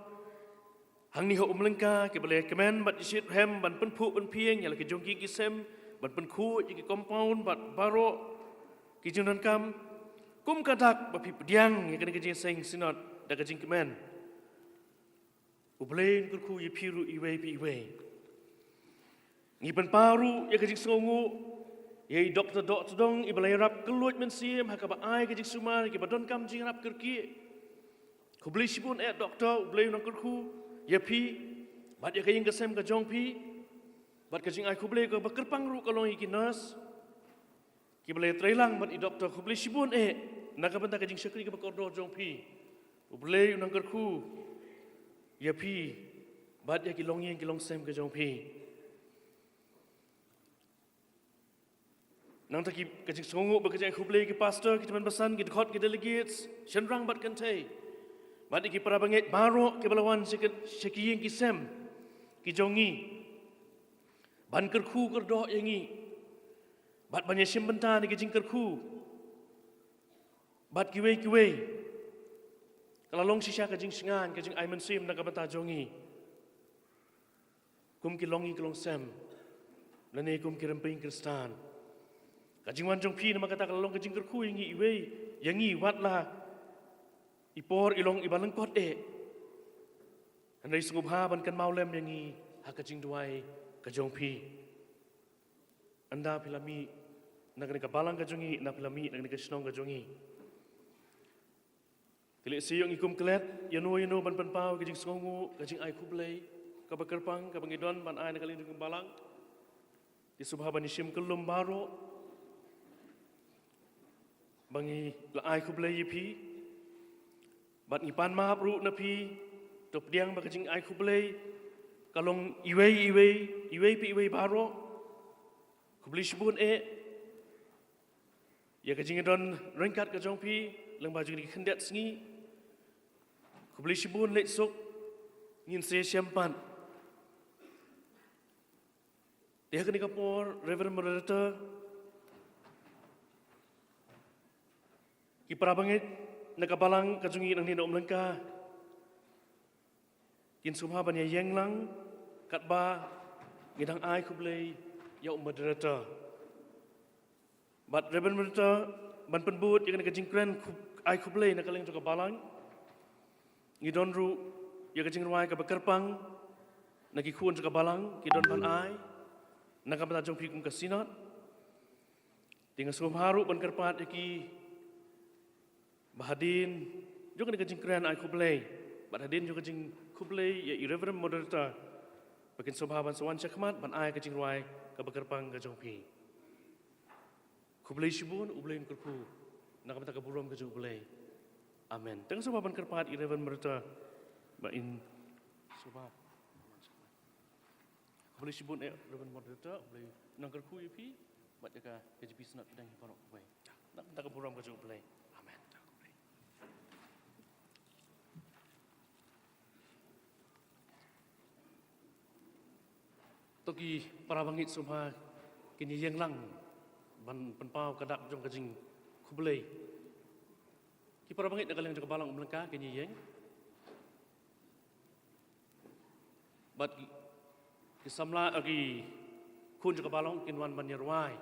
hangne ha Umlyngka kiba la ïakmen bad ïashitrhem ban pynphuh pynphieng ïa la ki jong ki ki sem, ban pynkhuid ïa ki compound bad baroh ki jingdonkam. Kum ka dak ba phi pdiang ïa kane ka jingïaseng synod da ka jingkmen. U Blei un kyrkhu ïa phi ruh iwei pa iwei. Ngi pynpaw ruh ïa ka jingsngewnguh ïa i Doktor Dohtdong iba la ïarap kylluid mynsiem ha kaba ai ka jingsumar ïa kiba donkam jingïarap kyrkieh. Khublei shibun eh Doktor, U Blei un nang kyrkhu ïa phi bad ïa ka ïing ka sem ka jong phi. Bad ka jingai khublei kaba kyrpang ruh ka long ïa ki nurse kiba la ïatreilang bad i Doktor. Khublei shibun eh na ka bynta ka jingshakri kaba kordor jong phi. U Blei un nang kyrkhu ïa phi bad ïa ki longïing ki longsem ka jong phi. Nangta ki, ka jingsngewnguh bad ka jingai khublei ki pastor, ki tymmen basan, ki dkhot, ki delegates shynrang bad kynthei, bad ïa ki para bangeit baroh kiba la wan sha ki, sha ki ïing ki sem ki jong ngi ban kyrkhu kyrdoh ïa ngi bad ban ïashim bynta na ki jingkyrkhu. Bad kiwei kiwei, ka la long shisha ka jingshngaiñ, ka jingai mynsiem na ka bynta jong ngi kum ki longïing ki longsem lane kum ki rympei Khristan. Ka jingwan jong phi namar kata ka la long ka jingkyrkhu ïa ngi iwei, ïa ngi wat la i por i long iba lyngkot eh. Hynrei sngewbha ban kynmaw lem ïa ngi ha ka jingduwai ka jong phi. Ynda phi la mih na kane ka balang ka jong ngi, ynda phi la mih na kane ka shnong ka jong ngi. Te lehse ïoh ngi kum klet ïano ïano ban pynpaw ka jingsngewnguh, ka jingai khublei kaba kyrpang kaba ngi don ban ai na ka liang jong ka balang. Ngi sngewbha ban ïashim kyllum baroh ba ngi la ai khublei ïa phi. Bad ngi pan map ruh na phi, to pdiang ba ka jingai khublei ka long iwei iwei, iwei pa iwei baroh. Khublei shibun eh ïa ka jingdon ryngkat ka jong phi lyngba jong kine ki khyndiat sngi. Khublei shibun, leit suk, ngin sa ïashem pat. Te ha kane ka por, Reverend Moderator, ki para bangeit na ka balang ka jong ngi nangne na Umlyngka kin sngewbha ban ïa ïeng lang katba ngi dang ai khublei ïa u Moderator. Bad Reverend Moderator, ban pynbud ïa kane ka jingkren khub-, ai khublei na ka liang jong ka balang, ngi don ruh ïa ka jingrwai kaba kyrpang na ki khun jong ka balang ki don ban ai na ka bynta jong phi kum ka Synod. Te nga sngewbha ruh ban kyrpad ïa ki ba hadien jong kane ka jingkren ai khublei, bad hadien jong ka jingkhublei ïa i Reverend Moderator, ba kin sngewbha ban sa wan shakhmat ban ai ka jingrwai kaba kyrpang ka jong phi. Khublei shibun, U Blei un kyrkhu na ka bynta ka burom ka jong U Blei. Amen. Te nga sngewbha ban kyrpad i Reverend Moderator ba in sngewbha. Khublei shibun eh Reverend Moderator, U Blei un nang kyrkhu ïa phi bad ïa ka K J P Synod pdeng hi baroh kawei. Na ka bynta ka burom ka jong U Blei. Amen. To ki para bangeit sngewbha kin ïeng lang ban pynpaw ka dak jong ka jingkhublei. Ki para bangeit na ka liang jong ka balang Umlyngka kin ïeng. Bad ki, ki samla, eh, ki khun jong ka balang kin wan ban ïarwai.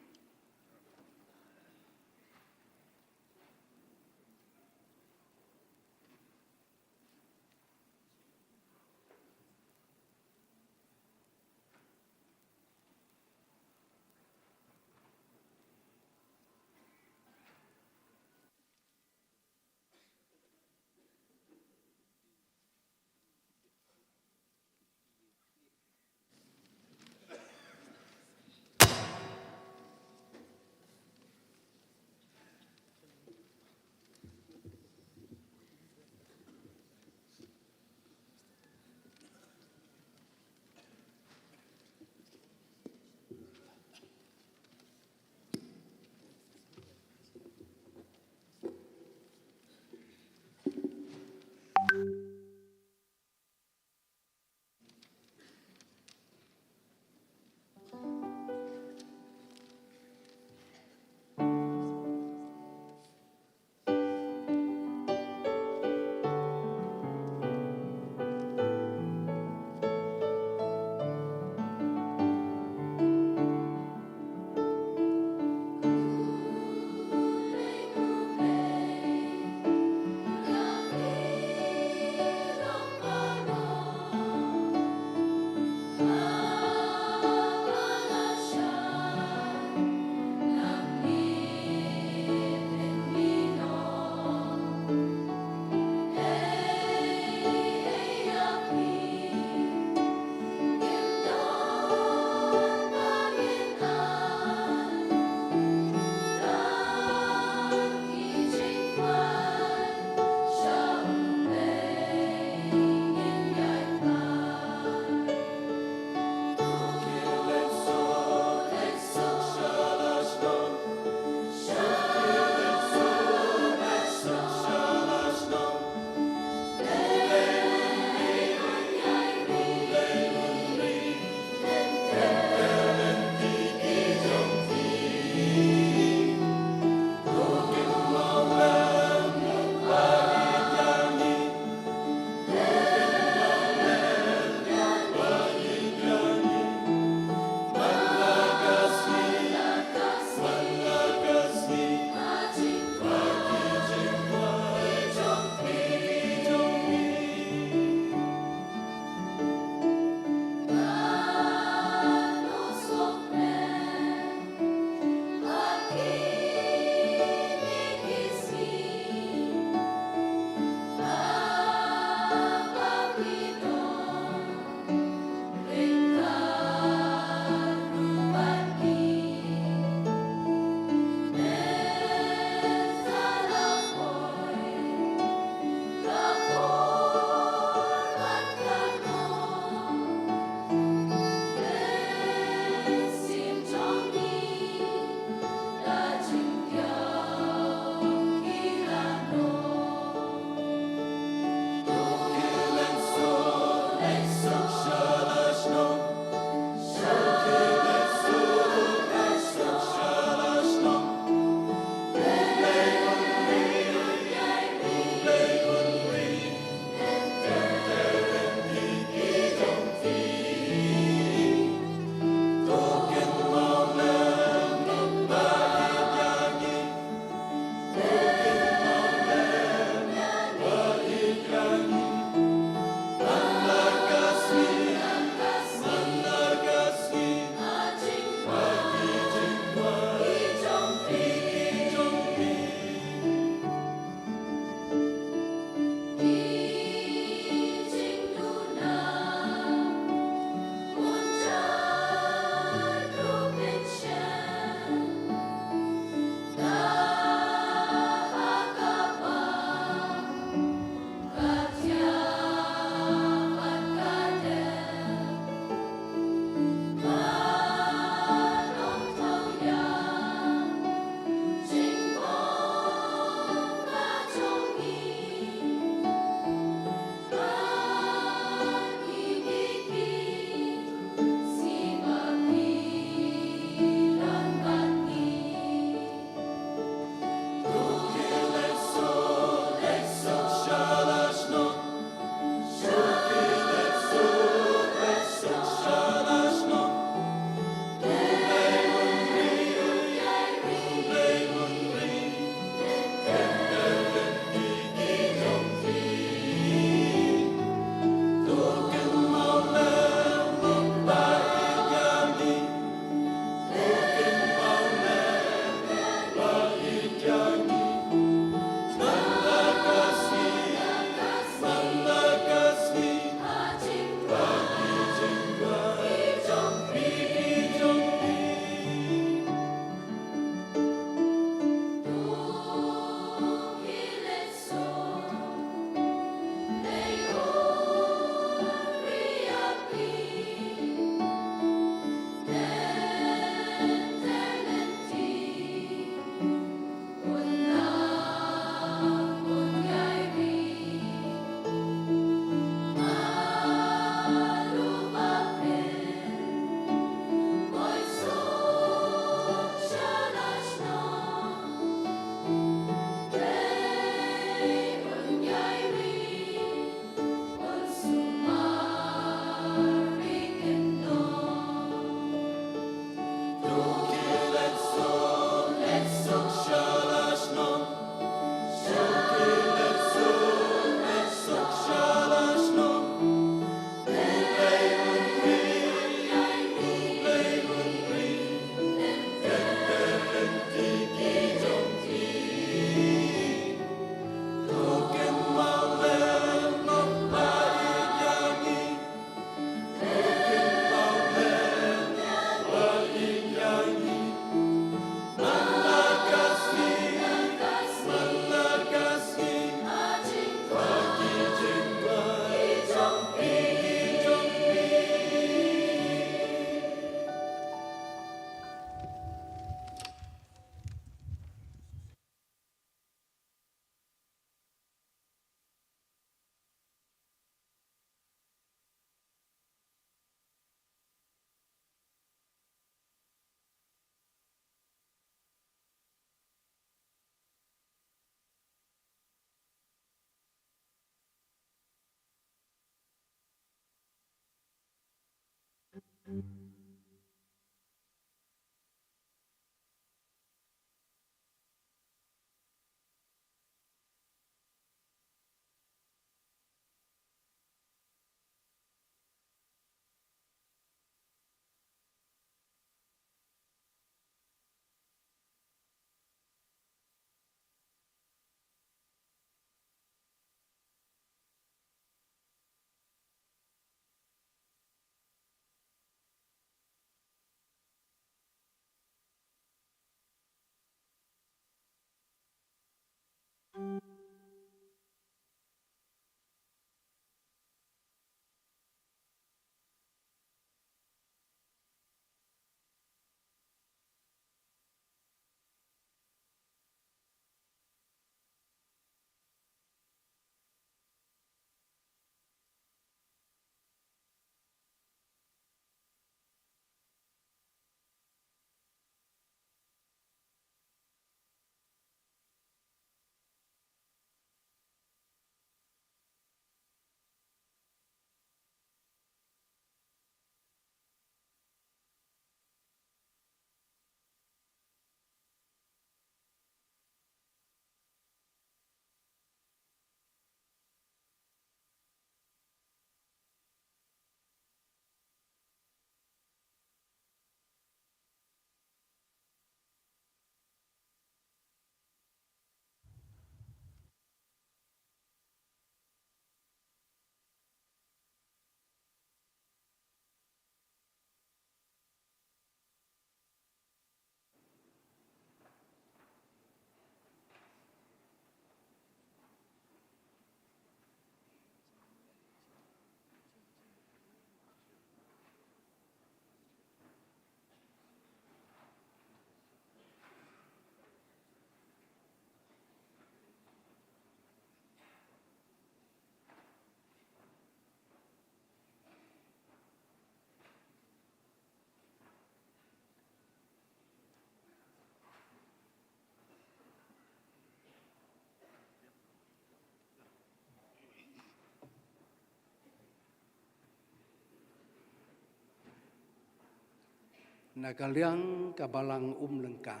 Na ka liang ka Balang Umlyngka,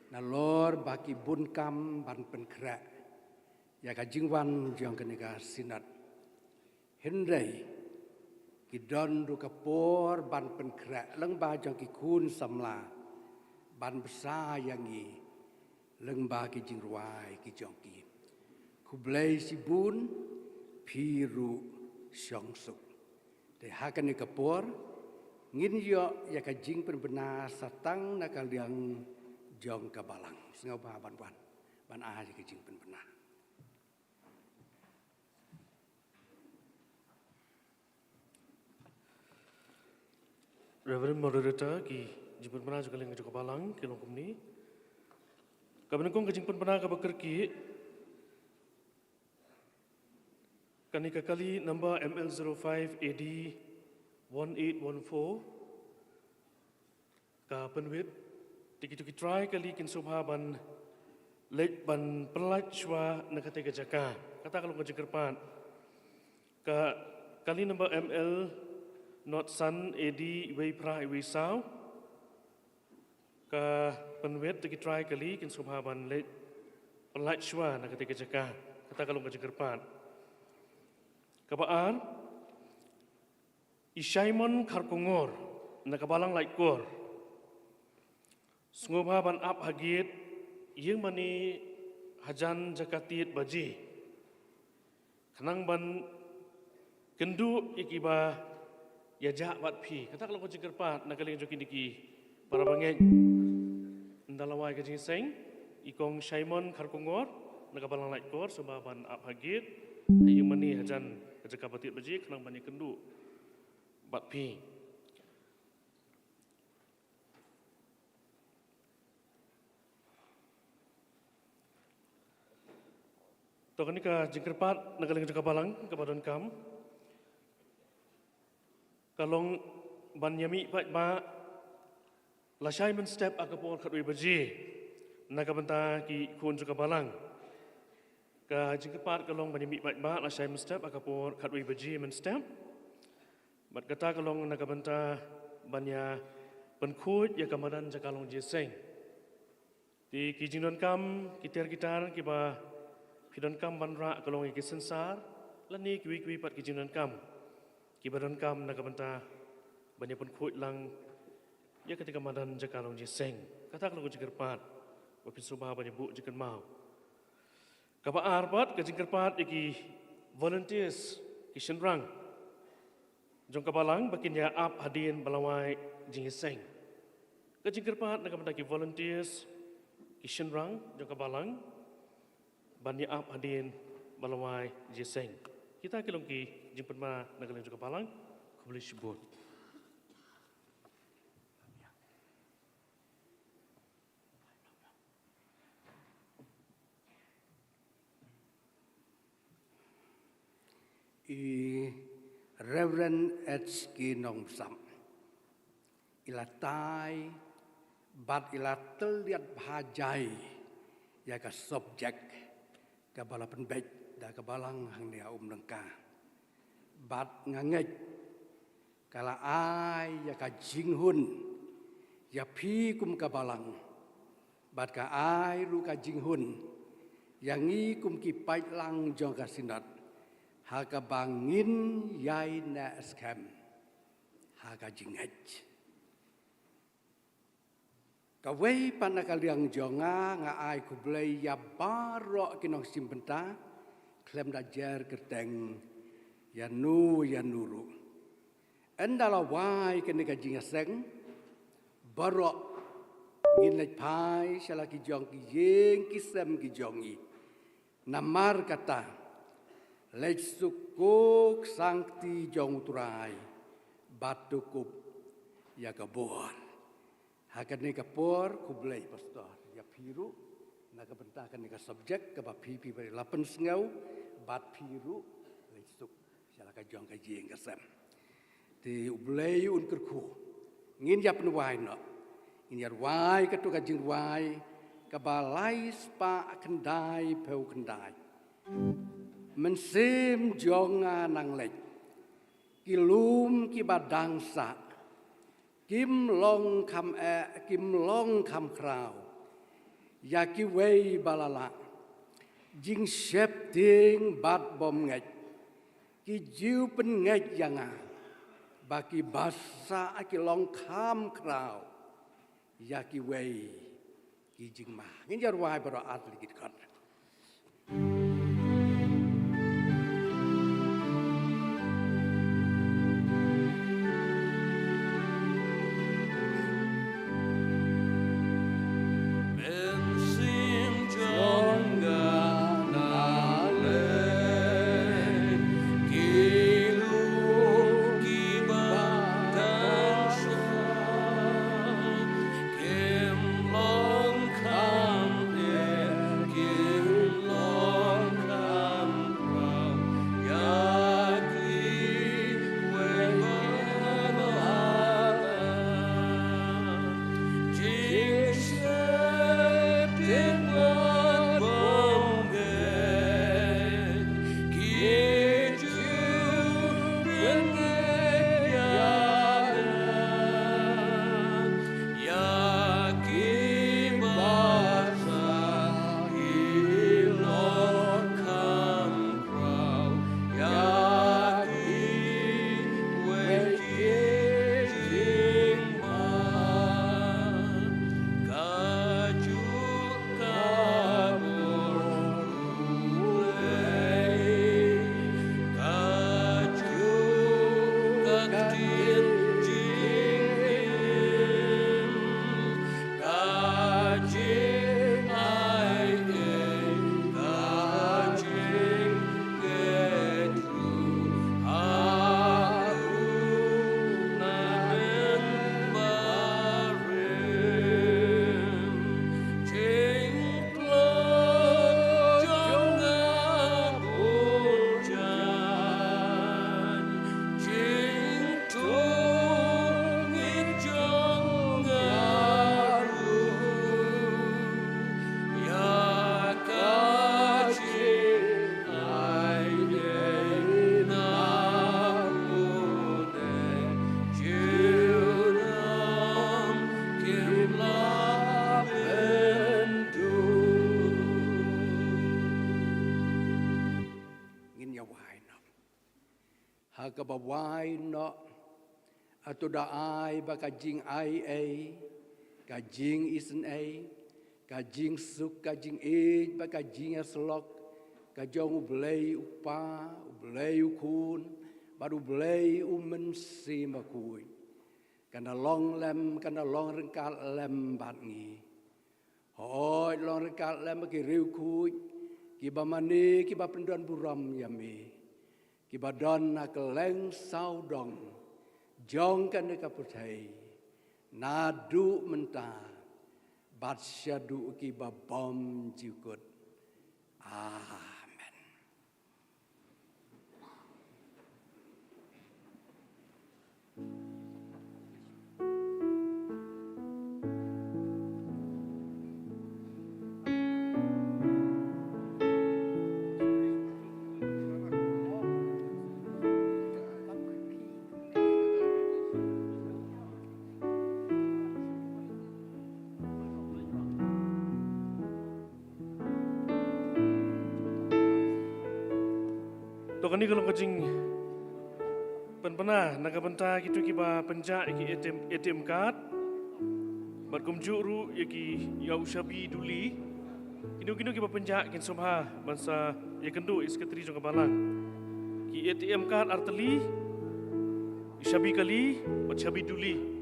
nalor ba ki bun kam ban pynkhreh ïa ka jingwan jong kane ka Synod, hynrei ki don ruh ka por ban pynkhreh lyngba jong ki khun samla ban bsa ïa ngi lyngba ki jingrwai ki jong ki. Khublei shibun, phi ruh shong suk. Te ha kane ka por ngin ïoh ïa ka jingpynbna sa tang na ka liang jong ka Balang. Sngewbha ban wan ban ai ïa ka jingpynbna. Reverend Moderator, ki jingpynbna jong ka liang jong ka Balang ki long kumne. Kaba nyngkong ka jingpynbna kaba kyrkieh, kane ka kali number M L zero five A D one eight one four, ka pynwit, te kito ki trai kali kin sngewbha ban leit ban pyllait shuwa na kata ka jaka. Kata ka long ka jingkyrpad. Ka kali number M L not san A D wei phra wei saw, ka pynwit, te ki trai kali kin sngewbha ban leit pyllait shuwa na kata ka jaka. Kata ka long ka jingkyrpad. Kaba ar, i Simon Kharkongor na ka Balang Laitkor, sngewbha ban ap ha gate ïing mane hajan jaka tied baje, khnang ban kynduh ïa kiba ïa jah bad phi. Kata ka long ka jingkyrpad na ka liang jong kine ki para bangeit. Ynda la wai ka jingïaseng, i kong Simon Kharkongor na ka Balang Laitkor, sngewbha ban ap ha gate ha ïing mane hajan ka jaka ba tied baje, khnang ban ïa kynduh bad phi. To kane ka jingkyrpad na ka liang jong ka Balang kaba donkam ka long ban ïa mih paidbah lashai mynstep ha ka por khatwei baje na ka bynta ki khun jong ka Balang. Ka jingkyrpad ka long ban ïa mih paidbah lashai mynstep ha ka por khatwei baje mynstep. Bad kata ka long na ka bynta ban ïa pynkhuid ïa ka madan jaka long jingïaseng. Te ki jingdonkam ki tiar ki tar kiba phi donkam ban rah ka long ïa ki sensar lane kiwei kiwei pat ki jingdonkam kiba donkam na ka bynta ban ïa pynkhuid lang ïa kata ka madan jaka long jingïaseng. Kata ka long ka jingkyrpad ba phin sngewbha ban ïa buh jingkynmaw. Kaba ar pat ka jingkyrpad ïa ki volunteers, ki shynrang jong ka Balang ba kin ïa ap hadien ba la wai jingïaseng. Ka jingkyrpad na ka bynta ki volunteers, ki shynrang jong ka Balang ban ïa ap hadien ba la wai jingïaseng. Kita ki long ki jingpynbna na ka liang jong ka Balang. Khublei shibun. I Reverend H K Nongbsap, i la tai bad i la tylliat bha jai ïa ka subject kaba la pynbeit da ka Balang hangne ha Umlyngka. Bad nga ngeit ka la ai ïa ka jinghun ïa phi kum ka Balang, bad ka ai ruh ka jinghun ïa ngi kum ki paidlang jong ka Synod ha kaba ngin ïai neh skhem ha ka jingngeit. Kawei pat na ka liang jong nga, nga ai khublei ïa baroh ki nongshim bynta khlem da jer kyrteng, ïano ïano ruh. Ynda la wai kane ka jingïaseng, baroh ngin leit phai sha la ki jong ki ïing ki sem ki jong ngi. Namar kata, leit suk ko ka sangkti jong U Trai bad to kup ïa ka bor. Ha kane ka por, khublei Pastor ïa phi ruh na ka bynta kane ka subject kaba phi, phi ba la pynsngew, bad phi ruh leit suk sha la ka jong ka ïing ka sem. Te U Blei un kyrkhu. Ngin ïa pynrwai noh. Ngin ïa rwai kato ka jingrwai kaba lai spah khyndai phew khyndai. Mynsiem jong nga nang leit, ki lum kiba dang sah, Kim long kham eh, kim long kham khraw ïa kiwei ba la lah jingsheptieng bad bym ngeit. Ki ju pynngeit ïa nga ba ki basa ki long kham khraw ïa kiwei ki jingma. Ngin ïa rwai baroh ar tylli ki dkhot. Ngin ïa wai noh. Ha kaba wai noh, hato da ai ba ka jingai ei, ka jingisynei, ka jingsuk, ka jingïeit bad ka jingïasyllok ka jong U Blei U Kpa, U Blei U Khun bad U Blei U Mynsiem Bakhuid, kan da long lem, kan da long ryngkat lem bad ngi. Hooid, long ryngkat lem bad ki riewkhuid kiba mane, kiba pyndonburom ïa me, kiba don ha kylleng sawdong jong kane ka pyrthei, naduh mynta bad shaduh kiba bymjukut. Amen. To kane ka long ka jingpynbna na ka bynta kito kiba pynjah ïa ki A T M, A T M card bad kumjuh ruh ïa ki, ïa u shabi duli. Kino kino kiba pynjah kin sngewbha ban sa ïakynduh ïa u secretary jong ka balang. Ki A T M card ar tylli, u shabi kali bad shabi duli.